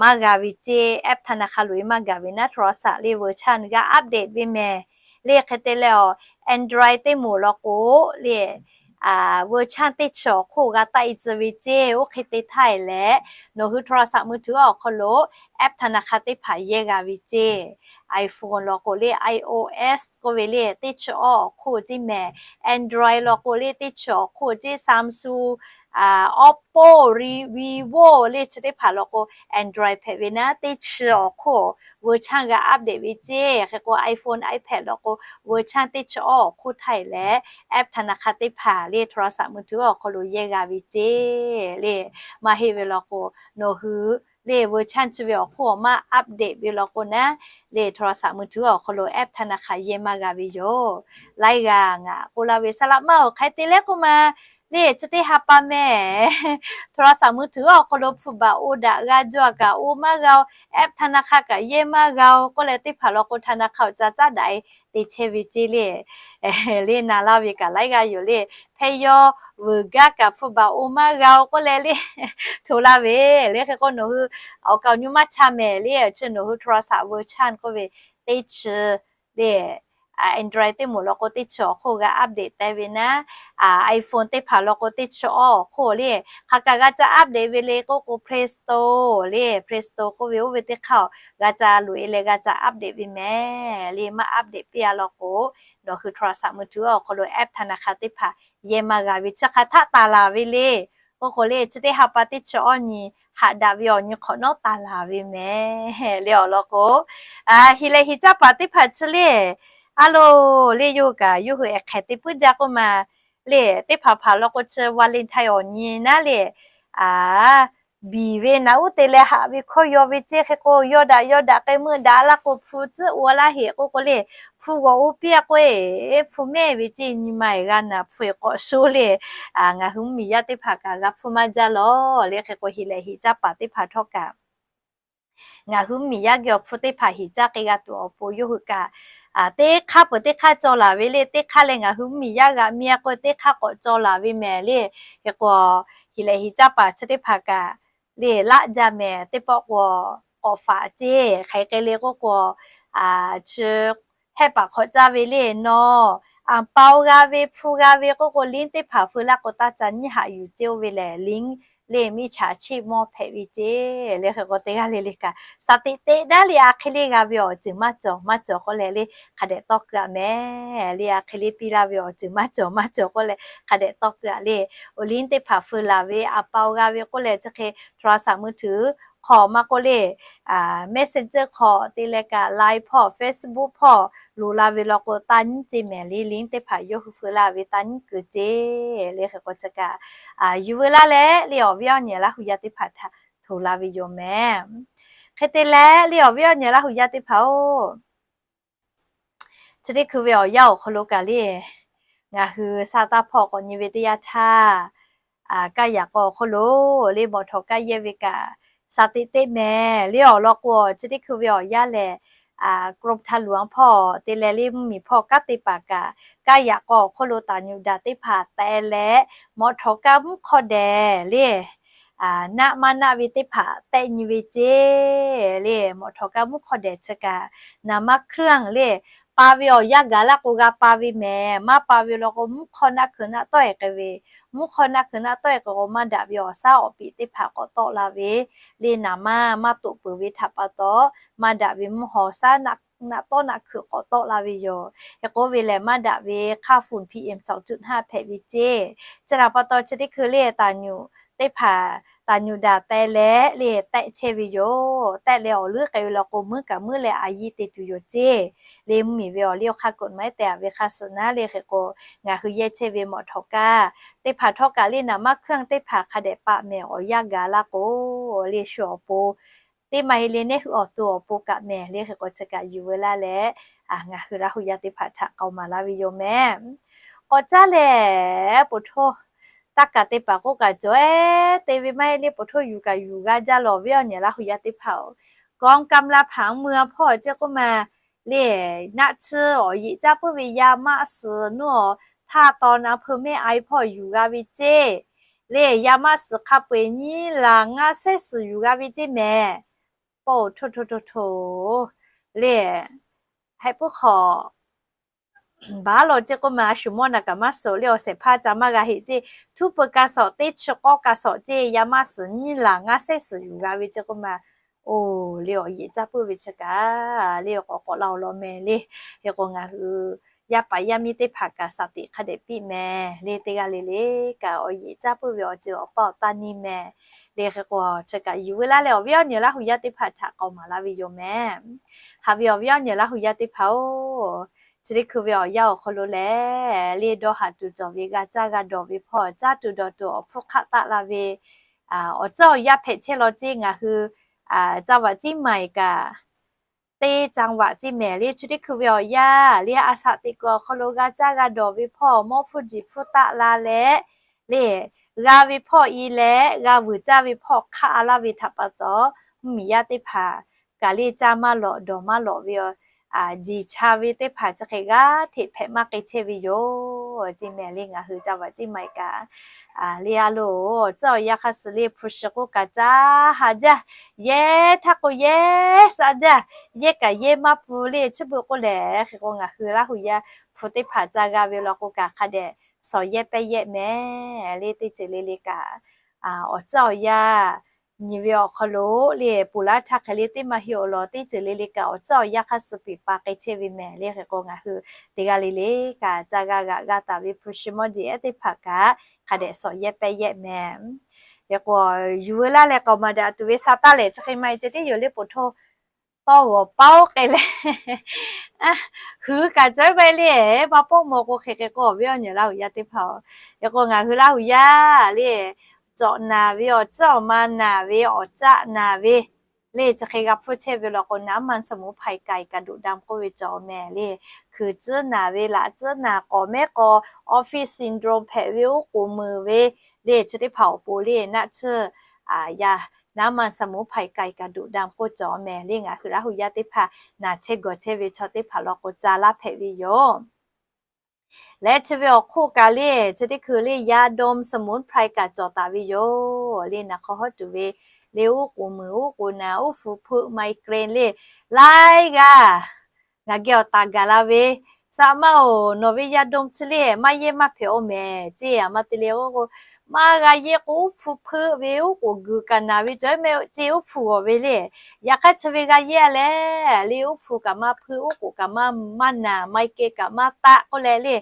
maˇ g'a ve ceˇ. App ธนาคาร loꞈ-e maˇ gaˬ ve naˉ, โทรศัพท์ le เวอร์ชัน g'a update ve mehˍ le. Hk'e te leh-aˬ, Android teˇ moˍ law k'o le, เวอร์ชัน teˇ chi awˬ hk'oˆ g'a taˆ-e tcuh ve ceˇ. Oˇ hk'e te htaˇ e leh, nawˬ hui โทรศัพท์มือถือ awˬ hk'aw lo app ธนาคาร teˇ hpaˍ yehˇ g'a ve ceˇ. iPhone law k'o le, iOS k'oˆ ve le, teˇ chi awˇ awˬ hk'oˆ ceˇ mehˍ. Android law k'o le, teˇ chi awˬ hk'oˆ ceˇ. Samsung, Oppo, Vivo le chi teˇ hpaˍ law k'o, Android hpehꞈ ve naˉ teˇ chi awˬ hk'oˆ เวอร์ชัน g'a update ve ceˇ. Hk'e k'o iPhone, iPad law k'o, เวอร์ชัน teˇ chi awˇ awˬ hk'oˆ htaˇ e leh, app ธนาคาร teˇ hpaˍ le โทรศัพท์มือถือ awˬ hk'aw lo yehˇ g'a ve ceˇ le. Maˇ heˆ ve law k'o, nawˬ hui le เวอร์ชัน chi ve awˬ hk'oˆ maˇ update ve law k'o naˉ, le โทรศัพท์มือถือ awˬ hk'aw lo app ธนาคาร yehˇ maˇ g'a ve yoˬ. Laiˉ g'aˇ ngaˬ k'oˆ laˇ ve, saˍ laꞈ maˇ-oˬ, hk'e te leh k'oˆ ma le, chi teˇ ha pa mehˍ โทรศัพท์มือถือ awˬ hk'aw lo hpu baˬ oˇ daꞈ g'a jaw kaꞈ oˇ maˇ g'a-oˬ, app ธนาคาร kaꞈ yehˇ maˇ g'a-oˬ k'oˆ leh, teˇ hpaˍ law k'o ธนาคาร awˬ ca caˉ daꞈ-e te chehˇ ve ceˇ le. Le na laˇ ve kaꞈ laiˉ g'aˇ yoˬ le. Hpehˇ yawˇ veuˬ gaˇ kaꞈ hpu baˬ oˇ maˇ g'a-oˬ k'oˆ leh le, hto laˇ ve le. Hk'e k'o nawˬ hui awˬ kaˍ awˬ nyi maˇ cha mehˍ le. Chi nawˬ hui โทรศัพท์ เวอร์ชัน k'oˆ ve teˇ chi le, Android teˇ moˍ law k'o teˇ chi awˬ hk'oˆ g'a update teh ve naˉ, iPhone teˇ hpaˍ law k'o teˇ chi awˇ awˬ hk'oˆ le. Hk'aˬ kaꞈ g'a ca update ve le k'oˆ k'o, Play Store le, Play Store k'oˆ ve oˇ ve teˇ hk'aˇ-oˬ, g'a ca loꞈ-e leh g'a ca update ve mehˍ le. Maˇ update piˇ-a law k'o, nawˬ hui โทรศัพท์มือถือ awˬ hk'aw lo app ธนาคาร teˇ hpaˍ yehˇ maˇ g'a ve chi hk'aˬ htaˆ taˍ laˬ ve le. K'oˆ k'o le, chi teˇ ha pa teˇ chi awˇ nyi haꞈ daꞈ ve awˬ nyi hk'awꞈ nawˉ taˍ laˬ ve mehˍ le. Awˬ lawn k'o, hi lehˬ hiˍ caˇ paˍ teˇ hpaˍ chi le, a loˬ le, yawˇ hui kaꞈ yawˇ hui ehˍ hk'ehˍ te puiˉ jaˇ k'oˆ ma le. Teˇ hpaˍ hpaˍ law k'o chi Valentine awˬ nyi naˉ le, biˬ ve naꞈ uˉ te leh haꞈ ve hkawˇ yaw ve ceˇ. Hk'e k'o, yaw daꞈ yaw daꞈ k'ai meuˇ daꞈ laˇ k'o, hpu tcuhˉ oˇ laˇ heꞈ k'oˆ k'o le, hpu g'awˬ oˇ piˇ-a k'oˆ-e, hpu mehˇ ve ceˇ. Nyi ma-e g'a naˬ hpu-e k'awꞈ sho le. Ngaˬ hui mvuhˇmiˬ yaˇ teˇ hpaˍ kaꞈ g'a hpfuhˇ maˇ jaˇ lawˬ le. Hk'e k'o, hi lehˬ hiˍ caˇ paˍ teˇ hpaˍ htawˇ kaꞈ, ngaˬ hui mvuhˇmiˬ yaˇ geh awˬ hpu teˇ hpaˍ hiˍ caˇ k'ai g'a tuˬ awˬ pon yawˇ hui kaꞈ, teˇ hk'aˇ peuˬ teˇ hk'aˇ caw laˬ ve le. Teˇ hk'aˇ leh ngaˬ hui mvuhˇmiˬ yaˇ g'aꞈ mi-a k'oˆ, teˇ hk'aˇ k'awꞈ caw laˬ ve mehˍ le. Hk'e k'o, hi lehˬ hiˍ caˇ paˍ chi teˇ hpaˍ kaꞈ le laˆ jaˇ mehˍ. Teˇ pawˆ k'o, k'awꞈ faꞈ ceˇ. Hk'aˬ hk'e le k'oˆ k'o, chi hehˆ paˍ hk'awꞈ caˇ ve le nawˬ, anˍ paoˬ g'a ve hpu g'a ve k'oˆ k'o, link teˇ hpaˍ feu laˇ k'o, taˇ ca nyiˉ haꞈ yuˬ ceˇ. Oˇ ve lehˬ link le มิจฉาชีพ mawˇ hpehꞈ ve ceˇ le. Hk'e k'o, teˇ g'aˇ le le kaꞈ สติ teꞈ daˇ le. A hk'e le g'a ve awˬ ceuˬ maˇ cawˬ maˇ cawˬ k'oˆ leh le, hk'a dehꞈ tawˇ keu-a mehˍ le. A hk'e le piˇ laˇ ve awˬ ceuˬ maˇ cawˬ maˇ cawˬ k'oˆ leh, hk'a dehꞈ tawˇ keu-a le. Awˬ link teˇ hpaˍ feu laˬ ve, anˍ paoˬ g'a ve k'oˆ leh, chi hk'e โทรศัพท์มือถือ hk'aw maˇ k'oˆ le, Messenger hk'aw te leh kaꞈ, Line hpawˇ, Facebook hpawˇ loˍ la ve law k'o, taˇ nyiˉ ceˇ mehˍ le. Link teˇ hpaˍ yawˇ hui feu laˇ ve taˇ nyiˉ keu ceˇ le. Hk'e k'o, chi kaꞈ yuˬ veu laˇ leh le, awˬ viˉ awˬ nyi Laˇ huˍ yaˇ teˇ hpaˍ htaꞈ hto la ve yoˬ mehˍ. Hk'e te leh le, awˬ viˉ awˬ nyi Laˇ huˍ yaˇ teˇ hpaˍ-oˬ, chi teˇ hkui ve awˬ yanˇ awˬ hk'aw lo kaꞈ le, ngaˬ hui sa taˇ hpawˇ k'awꞈ nyi ve teˇ yanˇ htaˇ, kaˇ yaꞈ k'aw awˬ hk'oˆ lo le, mawꞈ htawˍ kaˇ yehˇ ve kaꞈ สติ teꞈ mehˍ le. Awˬ lawn k'o, chi teˇ hkui ve awˬ yanˇ lehˬ, กรมทางหลวง hpawˇ te leh le, mvuhˇmiˬ hpawˇ kanˉ te paˍ kaꞈ, kaˇ yaꞈ k'aw awˬ hk'oˆ lo taˍ nyuꞈ daꞈ teˇ hpaˍ tehꞈ leh, mawꞈ htawˍ kaˇ mvuhˇ hk'aw dehꞈ le, naˆ maˇ naˆ ve teˇ hpaˍ tehꞈ nyi ve ceˇ le. Mawꞈ htawˍ kaˇ mvuhˇ hk'aw dehꞈ chi kaꞈ, naˍ maˇ เครื่อง le, pa ve awˬ yanˇ gaˬ laˇ k'o g'a pa ve mehˍ. Maˇ pa ve law k'o, mvuhˇ hk'aw naˆ hkeuꞈ naˆ tawˆ-e k'ai ve, mvuhˇ hk'aw naˆ hkeuꞈ naˆ tawˆ-e k'ai k'o, maˇ daꞈ ve awˬ shaˉ awˬ piˍ teˇ hpaˍ k'awꞈ tawˆ la ve le. Naˍ maˇ maˇ toꞈ peuˬ ve htaꞈ pa taw, maˇ daꞈ ve mvuhˇ hk'aw shaˉ naˆ naꞈ tawˆ naꞈ hkuiꞈ k'awꞈ tawˆ la ve yoˬ. Hk'e k'oˆ ve lehˬ, maˇ daꞈ ve hk'aˇ ฝุ่น PM สองจุดห้า hpehꞈ ve ceˇ. Chi htaꞈ pa taw chi teˇ hkui le taˍ nyuꞈ teˇ hpaˍ, taˍ nyuꞈ daꞈ teh leh le tehˆ chehˇ ve yoˬ. Tehˆ leh awˬ leuˉ k'ai ve law k'o, muiˉ kaꞈ muiˉ leh a yiˇ te tuˬ yoˬ ceˇ. Le mvuhˇmiˬ ve awˬ liˇ awˬ hk'aˇ กฎหมาย tehꞈ ve hk'a suhˍ naˉ le hk'e k'o, ngaˬ hui yehˇ chehˇ ve mawꞈ htawꞈ kaˇ teˇ hpaˍ htawˇ kaꞈ le naˍ maˇ hkuiˉ teˇ hpaˍ hk'a dehꞈ paˆ mehˍ awˬ yanˇ gaˬ laˇ k'o, le shu awˬ pon teˇ maˇ heˆ le neˇ hui awˬ to awˬ pon kaꞈ mehˍ le hk'e k'o, chi kaꞈ yuˬ veu laˇ leh, ngaˬ hui Laˇ hu yaˇ teˇ hpaˍ htaꞈ k'aoˍ maˍ laˇ ve yoˬ mehˍ. K'awꞈ caˉ lehˬ, poˬ htoˇ taˇ kaˍ te paˍ k'oˆ kaꞈ cawˬ-e te ve maˇ heˆ le, poˬ htoˇ yuˬ kaꞈ yuˬ g'a jaˇ lawˬ ve awˬ nyi Laˇ hu yaˇ teˇ hpaˍ-oˬ. Kawˇ kaˇ laˇ hpaˍ mvuhˇ a hpawˇ ceˇ k'oˆ ma le, naˆ tsuhˇ awˬ yeꞈ caˇ puiˉ ve yaˇ maˇ suhˍ nuˇ awˬ htaˇ taw na hpeu mehˆ a hpawˇ yuˬ g'a ve ceˇ. Le yaˇ maˇ suhˍ hk'a peu-eˬ nyiˇ laˬ ngaˇ sehˉ suhˍ yuˬ g'a ve ceˇ mehˍ. Paw-oˬ htoˇ htoˇ htoˇ htoˇ le, heh puiˉ hk'awꞈ baˉ lawˬ ceˇ k'oˆ ma, a shu mawˇ naˍ kaꞈ maˇ suhˍ le awˬ shehˍ hpaˇ ca maˇ g'a heˆ ceˇ. Htuˉ peuˬ ka sawꞈ teˇ chi k'awˇ ka sawꞈ ceˇ yaˇ maˇ suhˍ nyiˇ laˬ ngaˇ sehˉ suhˍ yuˬ g'a ve ceˇ k'oˆ ma. Oˬ, le awˬ yeꞈ caˇ puiˉ ve chi kaꞈ le k'awꞈ k'awꞈ la awˬ lawn mehˍ le. Hk'e k'o ngaˬ hui yaˇ paˍ yaˇ miˇ teˇ hpaˍ kaꞈ shaˍ tiꞈ hk'a dehꞈ piˇ mehˍ le. Teˇ g'aˇ le le kaꞈ awˬ yeꞈ caˇ puiˉ ve awˬ ceuˬ awˬ paˇ awˬ taˇ neˇ mehˍ le. Hk'e k'o chi kaꞈ yuˬ veu laˇ leh awˬ viˉ awˬ nyi Laˇ hu yaˇ teˇ hpaˍ htaꞈ k'aoˍ maˍ laˇ ve yoˬ mehˍ. Haꞈ ve awˬ viˉ awˬ nyi Laˇ hu yaˇ teˇ hpaˍ-oˬ, chi teˇ hkui ve awˬ yanˇ awˬ hk'aw lo lehˬ le dawˇ haˍ tuˬ cawˬ ve g'a caˇ g'a dawˬ ve hpawˇ caˇ tuˬ dawˬ tuˬ awˬ hpfuhˇ hk'aˆ taˆ la ve awˬ tcuhˉ awˬ yaˇ hpehꞈ chehˇ law ceˇ. Ngaˬ hui จังหวัดเชียงใหม่ kaꞈ teˇ จังหวัด ceˇ mehˍ le. Chi teˇ hkui ve awˬ yanˇ le a shaꞈ teꞈ kuiˬ awˬ hk'aw lo g'a caˇ g'a dawˬ ve hpawˇ mawˇ hpfuhˇ jiˬ hpfuhˇ taˆ la leh le g'a ve hpawˇ i leh g'a vuiˬ caˇ ve hpawˇ hk'aˆ a laˇ ve htaꞈ pa taw, mvuhˇmiˬ yaˇ teˇ hpaˍ kaꞈ le caˇ maˇ lawꞈ dawˬ maˇ lawꞈ ve awˬ jeˬ cha ve teˇ hpaˍ chi hk'e g'aˇ hteꞈ hpehꞈ maˇ k'ai chehˇ ve yoˬ ceˇ mehˍ le. Ngaˬ hui จังหวัดเชียงใหม่ kaꞈ le a loˬ tcuhˉ awˬ yaˇ hk'a suh le hpu shi k'oˆ kaꞈ caˇ ha jaˇ, yehˇ htaˇ k'o yehˇ sha jaˇ, yehˇ kaꞈ yehˇ maˇ pfuh le. Chi beuꞈ k'oˆ lehˬ hk'e k'o ngaˬ hui Laˇ hu yaˇ hpu teˇ hpaˍ ca g'a ve law k'o kaꞈ hk'a dehꞈ shawˍ yehˇ pehˇ yehˇ mehˍ le. Teˇ ceuˬ le le kaꞈ awˬ tcuhˉ awˬ yaˇ nyi ve awˬ hk'aw lo le ponˬ laˇ htaˇ hk'e le teˇ maˇ heˆ awˬ lawn teˇ ceuˬ le le kaꞈ awˬ tcuhˉ awˬ yaˇ hk'a suh peˬ pa k'ai chehˇ ve mehˍ le. Hk'e k'o ngaˬ hui teˇ g'aˇ le le kaꞈ ca g'a g'aꞈ g'a taˍ ve hpu shi mawˇ jeˬ ehˉ teˇ hpaˍ kaꞈ hk'a dehꞈ shawˍ yehˇ pehˇ yehˇ mehˍ. Hk'e k'o yuˬ veu laˇ leh k'aoˍ maˍ daꞈ tuˬ ve sha taˇ lehˬ chi hk'e maˇ heˆ ceˇ teˇ yoˬ le poˬ htoˇ tawˇ g'awˬ paˉ-oˬ k'ai leh hui kaꞈ cawˬ maˇ heˆ le. Maˇ pawˆ mawˬ k'o hk'e hk'e k'o awˬ viˉ awˬ nyi Laˇ hu yaˇ teˇ hpaˍ-oˬ, hk'e k'o ngaˬ hui Laˇ hu yaˇ le cawꞈ naˍ ve awˬ tcuhˉ awˬ ma naˍ ve awˬ caˆ naˍ ve le chi hk'e g'a hpfuhˇ chehˇ ve law k'o น้ำมันสมุนไพรไก่กระดูกดำ k'oˆ ve cawˬ mehˍ le. Hkui tcuhˉ naˍ ve laꞈ tcuhˉ naˍ k'awꞈ mehˉ k'aw office syndrome hpehꞈ ve oˉ k'oˍ meuˍ ve le chi teˇ hpaˍ awˬ pon le naˆ tsuhˇ yaˇ น้ำมันสมุนไพรไก่กระดูกดำ k'oˆ cawˬ mehˍ le. Ngaˬ hui Laˇ hu yaˇ teˇ hpaˍ naˬ chehˇ gawˬ chehˇ ve chaw teˇ hpaˍ law k'o ca laˇ hpehꞈ ve yoˬ. Leh chi ve awˬ hk'oˆ kaꞈ le chi teˇ hkui le ยาดมสมุนไพร kaꞈ cawˬ taˍ ve yoˬ le. Naˬ hk'aw hawˉ tuˬ ve le oˉ k'oˍ meuˍ oˉ k'oˍ naˍ oˉ hpu hpeuˆ migraine le laiˉ g'aˇ ngaˬ geh awˬ taˍ gaˬ la ve, Saˍ maˇ-oˬ, nawˬ ve ยาดม chi le maˇ yehˇ maˇ hpehꞈ-oˬ mehˍ ceˇ. A ma te le k'o maˇ g'a yehˇ k'o oˉ hpu hpeuˆ ve oˉ k'oˍ guiˬ kaꞈ naˍ ve cawˬ mehˍ ceˇ. Oˉ hpu g'awˬ ve le, yaꞈ hk'aˇ chi ve g'a yehˇ leh le oˉ hpu kaꞈ maˇ hpeuˆ, oˉ k'oˍ kaꞈ maˇ maˇ naˍ, migraine kaꞈ maˇ taˆ k'oˆ leh le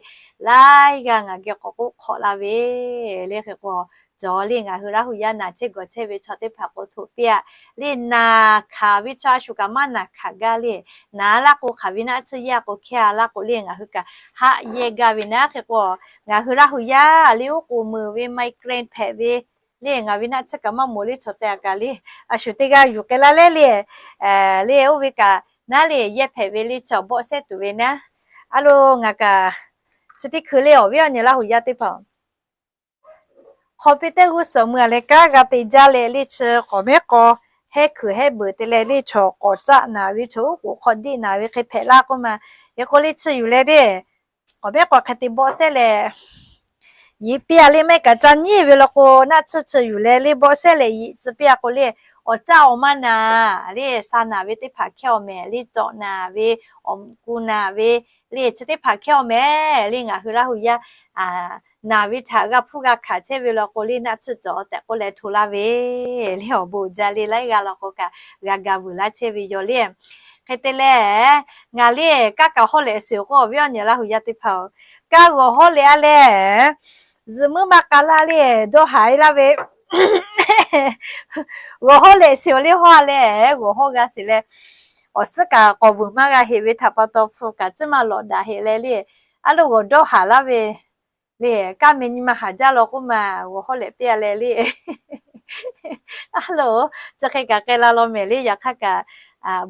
laiˉ g'aˇ ngaˬ geh k'awꞈ k'oˆ hk'awꞈ la ve le. Hk'e k'o cawˬ le ngaˬ hui Laˇ hu yaˇ naˬ chehˇ gawˬ chehˇ ve chaw teˇ hpaˍ k'o htoꞈ piˇ-a le, naˬ hkanˍ ve chaw a shu kaꞈ maˇ naˬ hkanˍ gaˇ le. Naˬ laˇ k'o hk'aˬ ve naˆ tsuhˇ yehˇ k'o hkehˇ-a laˇ k'o le ngaˬ hui kaꞈ haˆ yehˇ gaˇ ve naˉ. Hk'e k'o ngaˬ hui Laˇ hu yaˇ le oˉ k'oˍ meuˍ ve migraine hpehꞈ ve le ngaˬ ve naˆ tsuhˇ kaꞈ maˇ moˍ le chaw te a kaꞈ le a shu teˇ g'aˇ yuˬ k'ai laˇ leh le le oˇ ve kaꞈ naˉ le yehˇ hpehꞈ ve le chaw bawˆ sehˉ tuˬ ve naˉ. A lo ngaˬ kaꞈ chi teˇ hkui le awˬ viˉ awˬ nyi Laˇ hu yaˇ teˇ hpaˍ hk'aw piˇ teˇ g'uˇ suhˍ mui-a leh kanˉ g'a te jaˇ leh le chi k'awꞈ mehˉ k'aw hehˉ hkuiˬ hehˉ beuꞈ te leh le chaw k'awꞈ caˆ naˍ ve chaw oˉ k'oˍ hk'aw deˆ naˍ ve hk'e hpehꞈ laˇ k'oˆ ma. Hk'e k'o le chi yuˬ leh le k'awꞈ mehˉ k'aw hk'e te bawˆ sehˉ leh yiꞈ piˇ-a le mehˆ kaꞈ ca nyiˉ ve law k'o naˆ tsuhˇ chi yuˬ leh le bawˆ sehˉ leh yiꞈ tcuh piˇ-a k'o le awˬ caˆ awˬ maˇ naˍ le sha naˍ ve teˇ hpaˍ hkehˇ-aw mehˍ le cawꞈ naˍ ve awˬ ku naˍ ve le chi teˇ hpaˍ hkehˇ-aw mehˍ le ngaˬ hui Laˇ hu yaˇ naˍ ve htaꞈ g'a hpuˇ g'a hkanˍ chehˇ ve law k'o le naˆ tsuhˇ cawˬ tehꞈ k'oˆ leh hto laˇ ve le awˬ bon uiˍ jaˇ le laiˉ g'aˇ law k'o kaꞈ g'a ga vuiˬ laˇ chehˇ ve yoˬ le. Hk'e te leh, ngaˬ le kaˇ kaꞈ hawˉ lehꞈ sheˍ-oˬ k'o, awˬ viˉ awˬ nyi Laˇ huˍ yaˇ teˇ hpaˍ-oˬ, kaˇ g'awˬ hawˉ lehꞈ-a leh, zuhꞈ muiˉ maˇ k'a laˇ le, dawˇ haˍ-e laˇ ve, g'awˬ hawˉ lehꞈ sheˍ-oˬ le hawˉ-a leh, g'awˬ hawˉ g'a sheˍ leh, awˬ suhˉ kaꞈ k'awꞈ vuiˬ maˇ g'a heꞈ ve htaꞈ pa taw hpu kaꞈ ciˉ maˇ lawꞈ daꞈ heꞈ leh le, a loˬ g'awˬ dawˇ haˍ laˇ ve le, kaˇ meh nyi ma haˍ jaˇ law k'oˆ ma, g'awˬ hawˉ lehꞈ piˇ-a leh le, a loˬ, chi hk'e kaꞈ k'ai la law mehˍ le, yaꞈ hk'aˇ kaꞈ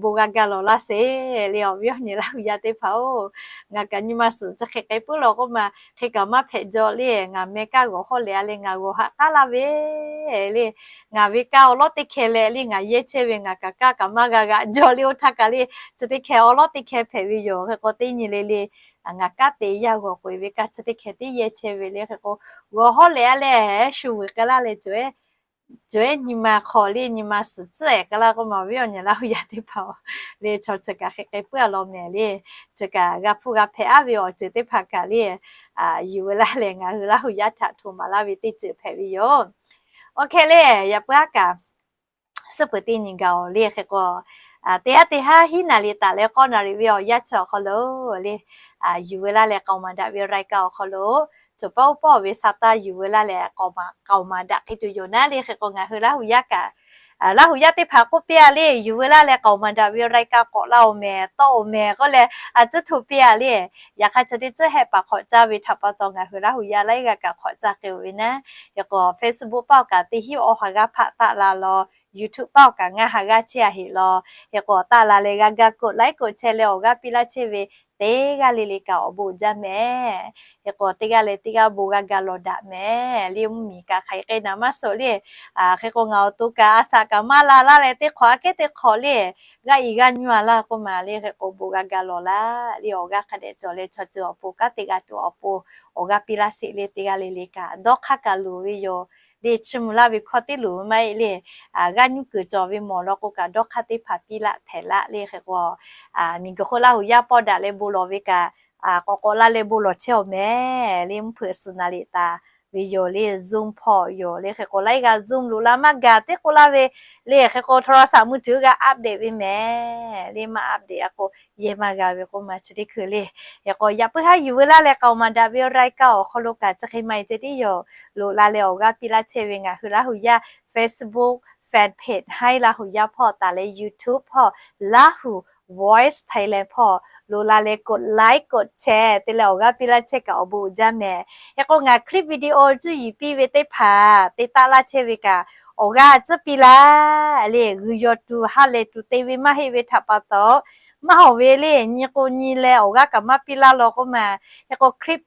bon g'a ga lawˬ laˇ sheˍ le, awˬ viˉ awˬ nyi Laˇ huˍ yaˇ teˇ hpaˍ-oˬ. Ngaˬ kaꞈ nyi ma suhˍ chi hk'e k'ai puiˉ law k'oˆ ma, hk'e kaꞈ maˇ hpehꞈ jaw le, ngaˬ meh kaˇ g'awˬ hawˉ lehꞈ-a leh ngaˬ g'awˬ haꞈ k'aˉ laˇ ve le, ngaˬ ve kaˇ awˉ lawˉ teˇ hkeh leh le ngaˬ yehˇ chehˇ ve ngaˬ kaꞈ kaˇ kaꞈ maˇ g'a g'aꞈ jaw le, oˇ htaˇ kaꞈ le, chi teˇ hkeh awˉ lawˉ teˇ hkeh hpehꞈ ve yoˬ. Hk'e k'o teˇ nyi le le, ngaˬ kanˉ te yaˇ g'awˬ k'oꞈ-e ve kaˇ chi teˇ hkeh tiˉ yehˇ chehˇ ve le. Hk'e k'o g'awˬ hawˉ lehꞈ-a leh shu vuiˬ k'ai laˇ leh, cawˬ-e nyi ma hk'aw le nyi ma suhˍ tcuhˉ-ehˍ k'ai laˇ k'oˆ ma, awˬ viˉ awˬ nyi Laˇ huˍ yaˇ teˇ hpaˍ-oˬ, le chaw chi kaꞈ hk'e k'ai puiˉ-a law mehˍ le, chi kaꞈ g'a hpuˇ g'a hpehꞈ-a ve awˬ ceuˬ teˇ hpaˍ kaꞈ le, yuˬ ve laˇ leh ngaˬ hui Laˇ huˍ yaˇ htaꞈ htoꞈ maˍ laˇ ve teˇ ceuˬ hpehꞈ ve yoˬ. Oˇ hk'e le, yaꞈ puiˉ haˉ kaꞈ suhˉ peuˬ teˇ nyi gaˬ-oˬ le. Hk'e k'o, teˇ haˉ teˇ haˉ hiˉ naˍ riˍ taˍ leh k'awˇ naˍ riˍ ve awˬ yanˇ chi awˬ hk'aw lo le, yuˬ ve laˇ leh k'aoˍ maˍ daꞈ ve raiˍ kaˆ awˬ hk'aw lo, cawˬ paˇ oˇ pawˆ ve sa taˇ yuˬ ve laˇ leh k'aoˍ maˍ daꞈ hk'e tuˬ yoˬ naˉ le. Hk'e k'o ngaˬ hui Laˇ huˍ yaˇ kaꞈ, Laˇ huˍ yaˇ teˇ hpaˍ k'oˆ piˇ-a le, yuˬ ve laˇ leh k'aoˍ maˍ daꞈ ve raiˍ kaˆ k'awꞈ laˇ-oˬ mehˍ, tawˆ-oˬ mehˍ k'oˆ leh a tcuhˉ htoꞈ piˇ-a le. Yaꞈ hk'aˇ chi teˇ tcuhˉ hehˆ paˍ hk'awꞈ caˇ ve htaꞈ pa taw ngaˬ hui Laˇ huˍ yaˇ laiˉ g'aˇ kaꞈ hk'awꞈ caˇ k'ai-oˬ ve naˉ. Hk'e k'o Facebook paˆ kaꞈ teˇ hinˉ awˬ ha g'aˇ hpaˆ taˆ la law, YouTube paˆ kaꞈ ngaˇ ha g'aˇ chehˇ-a heꞈ law. Hk'e k'o taˆ la leh g'a ga กดไลค์ กดแชร์ leh awˬ g'aˇ piˇ laˇ chehˇ ve teˇ g'aˇ le le kaꞈ awˬ bon uiˍ jaˇ mehˍ. Hk'e k'o teˇ g'aˇ leh teˇ g'aˇ bon g'a ga lawˬ daꞈ mehˍ le. Mvuhˇmiˬ kaꞈ hk'aˬ hk'e k'ai naˍ maˇ suh le. Hk'e k'o ngaˬ awˬ to kaꞈ a shaꞈ kaꞈ maˇ la laˇ leh teˇ hk'awꞈ aꞈ kehˉ teˇ hk'awꞈ le, g'aˇ i g'aˇ nyuˇ-a laˇ k'oˆ ma le. Hk'e k'o bon g'a ga lawˬ laˇ le, awˬ g'aˇ hk'a dehꞈ cawˬ leh chaw ceuˬ awˬ pon kanˉ te g'a tuˬ awˬ pon awˬ g'aˇ piˇ laˇ sheˍ le. Teˇ g'aˇ le le kaꞈ dawˇ hk'aˇ kaꞈ luˬ ve yoˬ le, chiˇ mvuh laˇ ve hkawˇ teˇ luˬ maˇ heˆ le. G'aˇ nyuˇ kuiˬ cawˬ ve mawˬ law k'o kaꞈ dawˇ hk'aˇ teˇ hpaˍ piˇ laˇ htehꞈ laˇ le. Hk'e k'o miˬguiˬ hk'oˆ Laˇ huˍ yaˇ pawˆ daꞈ leh bon lawˬ ve kaꞈ, k'awꞈ k'awꞈ laˇ leh bon lawˬ chehˇ-oˬ mehˍ le. Mvuhˇ hpeuꞈ suhˍ naˍ riˍ taˍ ve yoˬ le, Zoom hpawˇ yoˬ le. Hk'e k'o laiˉ g'aˇ Zoom loꞈ la maˇ gaˬ teˇ k'oˆ laˇ ve le. Hk'e k'o โทรศัพท์มือถือ g'a update ve mehˍ le, maˇ update-a k'o yehˇ maˇ g'a ve k'oˆ ma chi teˇ hkui le. Hk'e k'o yaꞈ puiˉ haˉ yuˬ ve laˇ leh k'aoˍ maˍ daꞈ ve raiˍ kaˆ awˬ hk'aw lo kaꞈ chi hk'e maˇ heˆ ceh tiˉ yoˬ. Loꞈ la leh awˬ g'aˇ piˇ laˇ chehˇ ve ngaˬ hui Laˇ huˍ yaˇ Facebook fan page Haiˉ Laˇ huˍ yaˇ hpawˇ taˍ leh YouTube hpawˇ Lahu Voice Thailand hpawˇ loꞈ la leh กดไลค์ กดแชร์ te leh awˬ g'aˇ piˇ laˇ chehˇ kaꞈ awˬ bon uiˍ jaˇ mehˍ. Hk'e k'o ngaˬ คลิปวิดีโอ cuˇ yiˍ piˇ ve teˇ hpaˍ te taˆ laˇ chehˇ ve kaꞈ awˬ g'aˇ tcuhˉ piˇ laˇ le. G'uiˬ yawˬ tuˬ ha lehˬ tuˬ te ve maˇ heˆ ve htaꞈ pa taw, maˇ hawˬ ve le nyi k'o nyi leh awˬ g'aˇ kaꞈ maˇ piˇ laˇ law k'oˆ ma. Hk'e k'o คลิป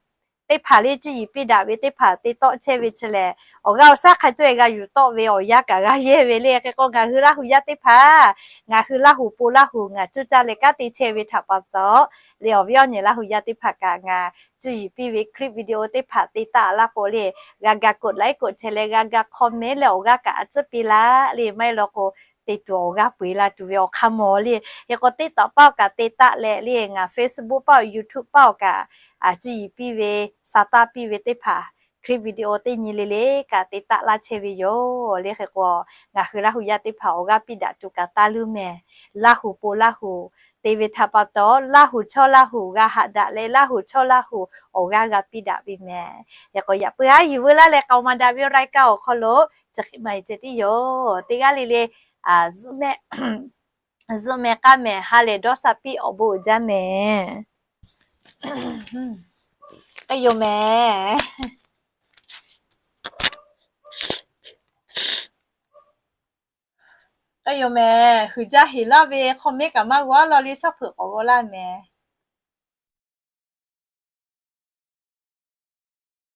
teˇ hpaˍ le cuˇ yiˍ piˇ daꞈ ve teˇ hpaˍ te tawˆ chehˇ ve chi lehˬ, awˬ g'aˇ awˬ shaˉ hk'a cawˇ-e g'a yuˬ tawˆ ve awˬ yanˇ kaꞈ g'a yehˇ ve le. Hk'e k'o ngaˬ hui Laˇ huˍ yaˇ teˇ hpaˍ, ngaˬ hui Laˇ huˍ po Laˇ huˍ ngaˬ cuˇ caˇ leh kanˉ te chehˇ ve htaꞈ pa taw, le awˬ viˉ awˬ nyi Laˇ huˍ yaˇ teˇ hpaˍ kaꞈ ngaˬ cuˇ yiˍ piˇ ve คลิปวิดีโอ teˇ hpaˍ te taˆ laˇ k'o le, g'a ga กดไลค์ กดแชร์ leh g'a ga comment leh awˬ g'aˇ kaꞈ a tcuhˉ piˇ laˇ le. Maˇ heˆ law k'o teˇ tuˬ awˬ g'aˇ peu-eˬ la tuˬ ve awˬ hk'aˇ mawˬ le. Hk'e k'o TikTok paˆ awˬ kaꞈ te taˆ leh le, ngaˬ Facebook paˆ awˬ YouTube paˆ awˬ kaꞈ cuˇ yiˍ piˇ ve, sa taˇ piˇ ve teˇ hpaˍ คลิปวิดีโอ teˇ nyi le le kaꞈ te taˆ laˇ chehˇ ve yoˬ le. Hk'e k'o ngaˬ hui Laˇ huˍ yaˇ teˇ hpaˍ awˬ g'aˇ piˇ daꞈ tuˬ kaꞈ taˇ luˇ mehˍ. Laˇ huˍ po Laˇ huˍ te ve htaꞈ pa taw, Laˇ huˍ chaw Laˇ huˍ g'a haꞈ daꞈ leh Laˇ huˍ chaw Laˇ huˍ awˬ g'aˇ g'a piˇ daꞈ ve mehˍ. Hk'e k'o yaꞈ puiˉ haˉ yuˬ veu laˇ leh k'aoˍ maˍ daꞈ ve raiˍ kaˆ awˬ hk'aw lo chi hk'e maˇ heˆ ceh tiˉ yoˬ. Teˇ g'aˇ le le zuhˆ meh zuhˆ meh k'aˇ mehˍ ha lehˬ dawˇ sha piˇ awˬ bon uiˍ jaˇ mehˍ. K'ai yoˬ mehˍ. K'ai yoˬ mehˍ. Huiˍ jaˇ heˍ laˇ ve hk'aw mehˉ kaꞈ maˇ g'awˇ law le, shaˉ hpeuꞈ k'awꞈ g'awˇ laˇ mehˍ.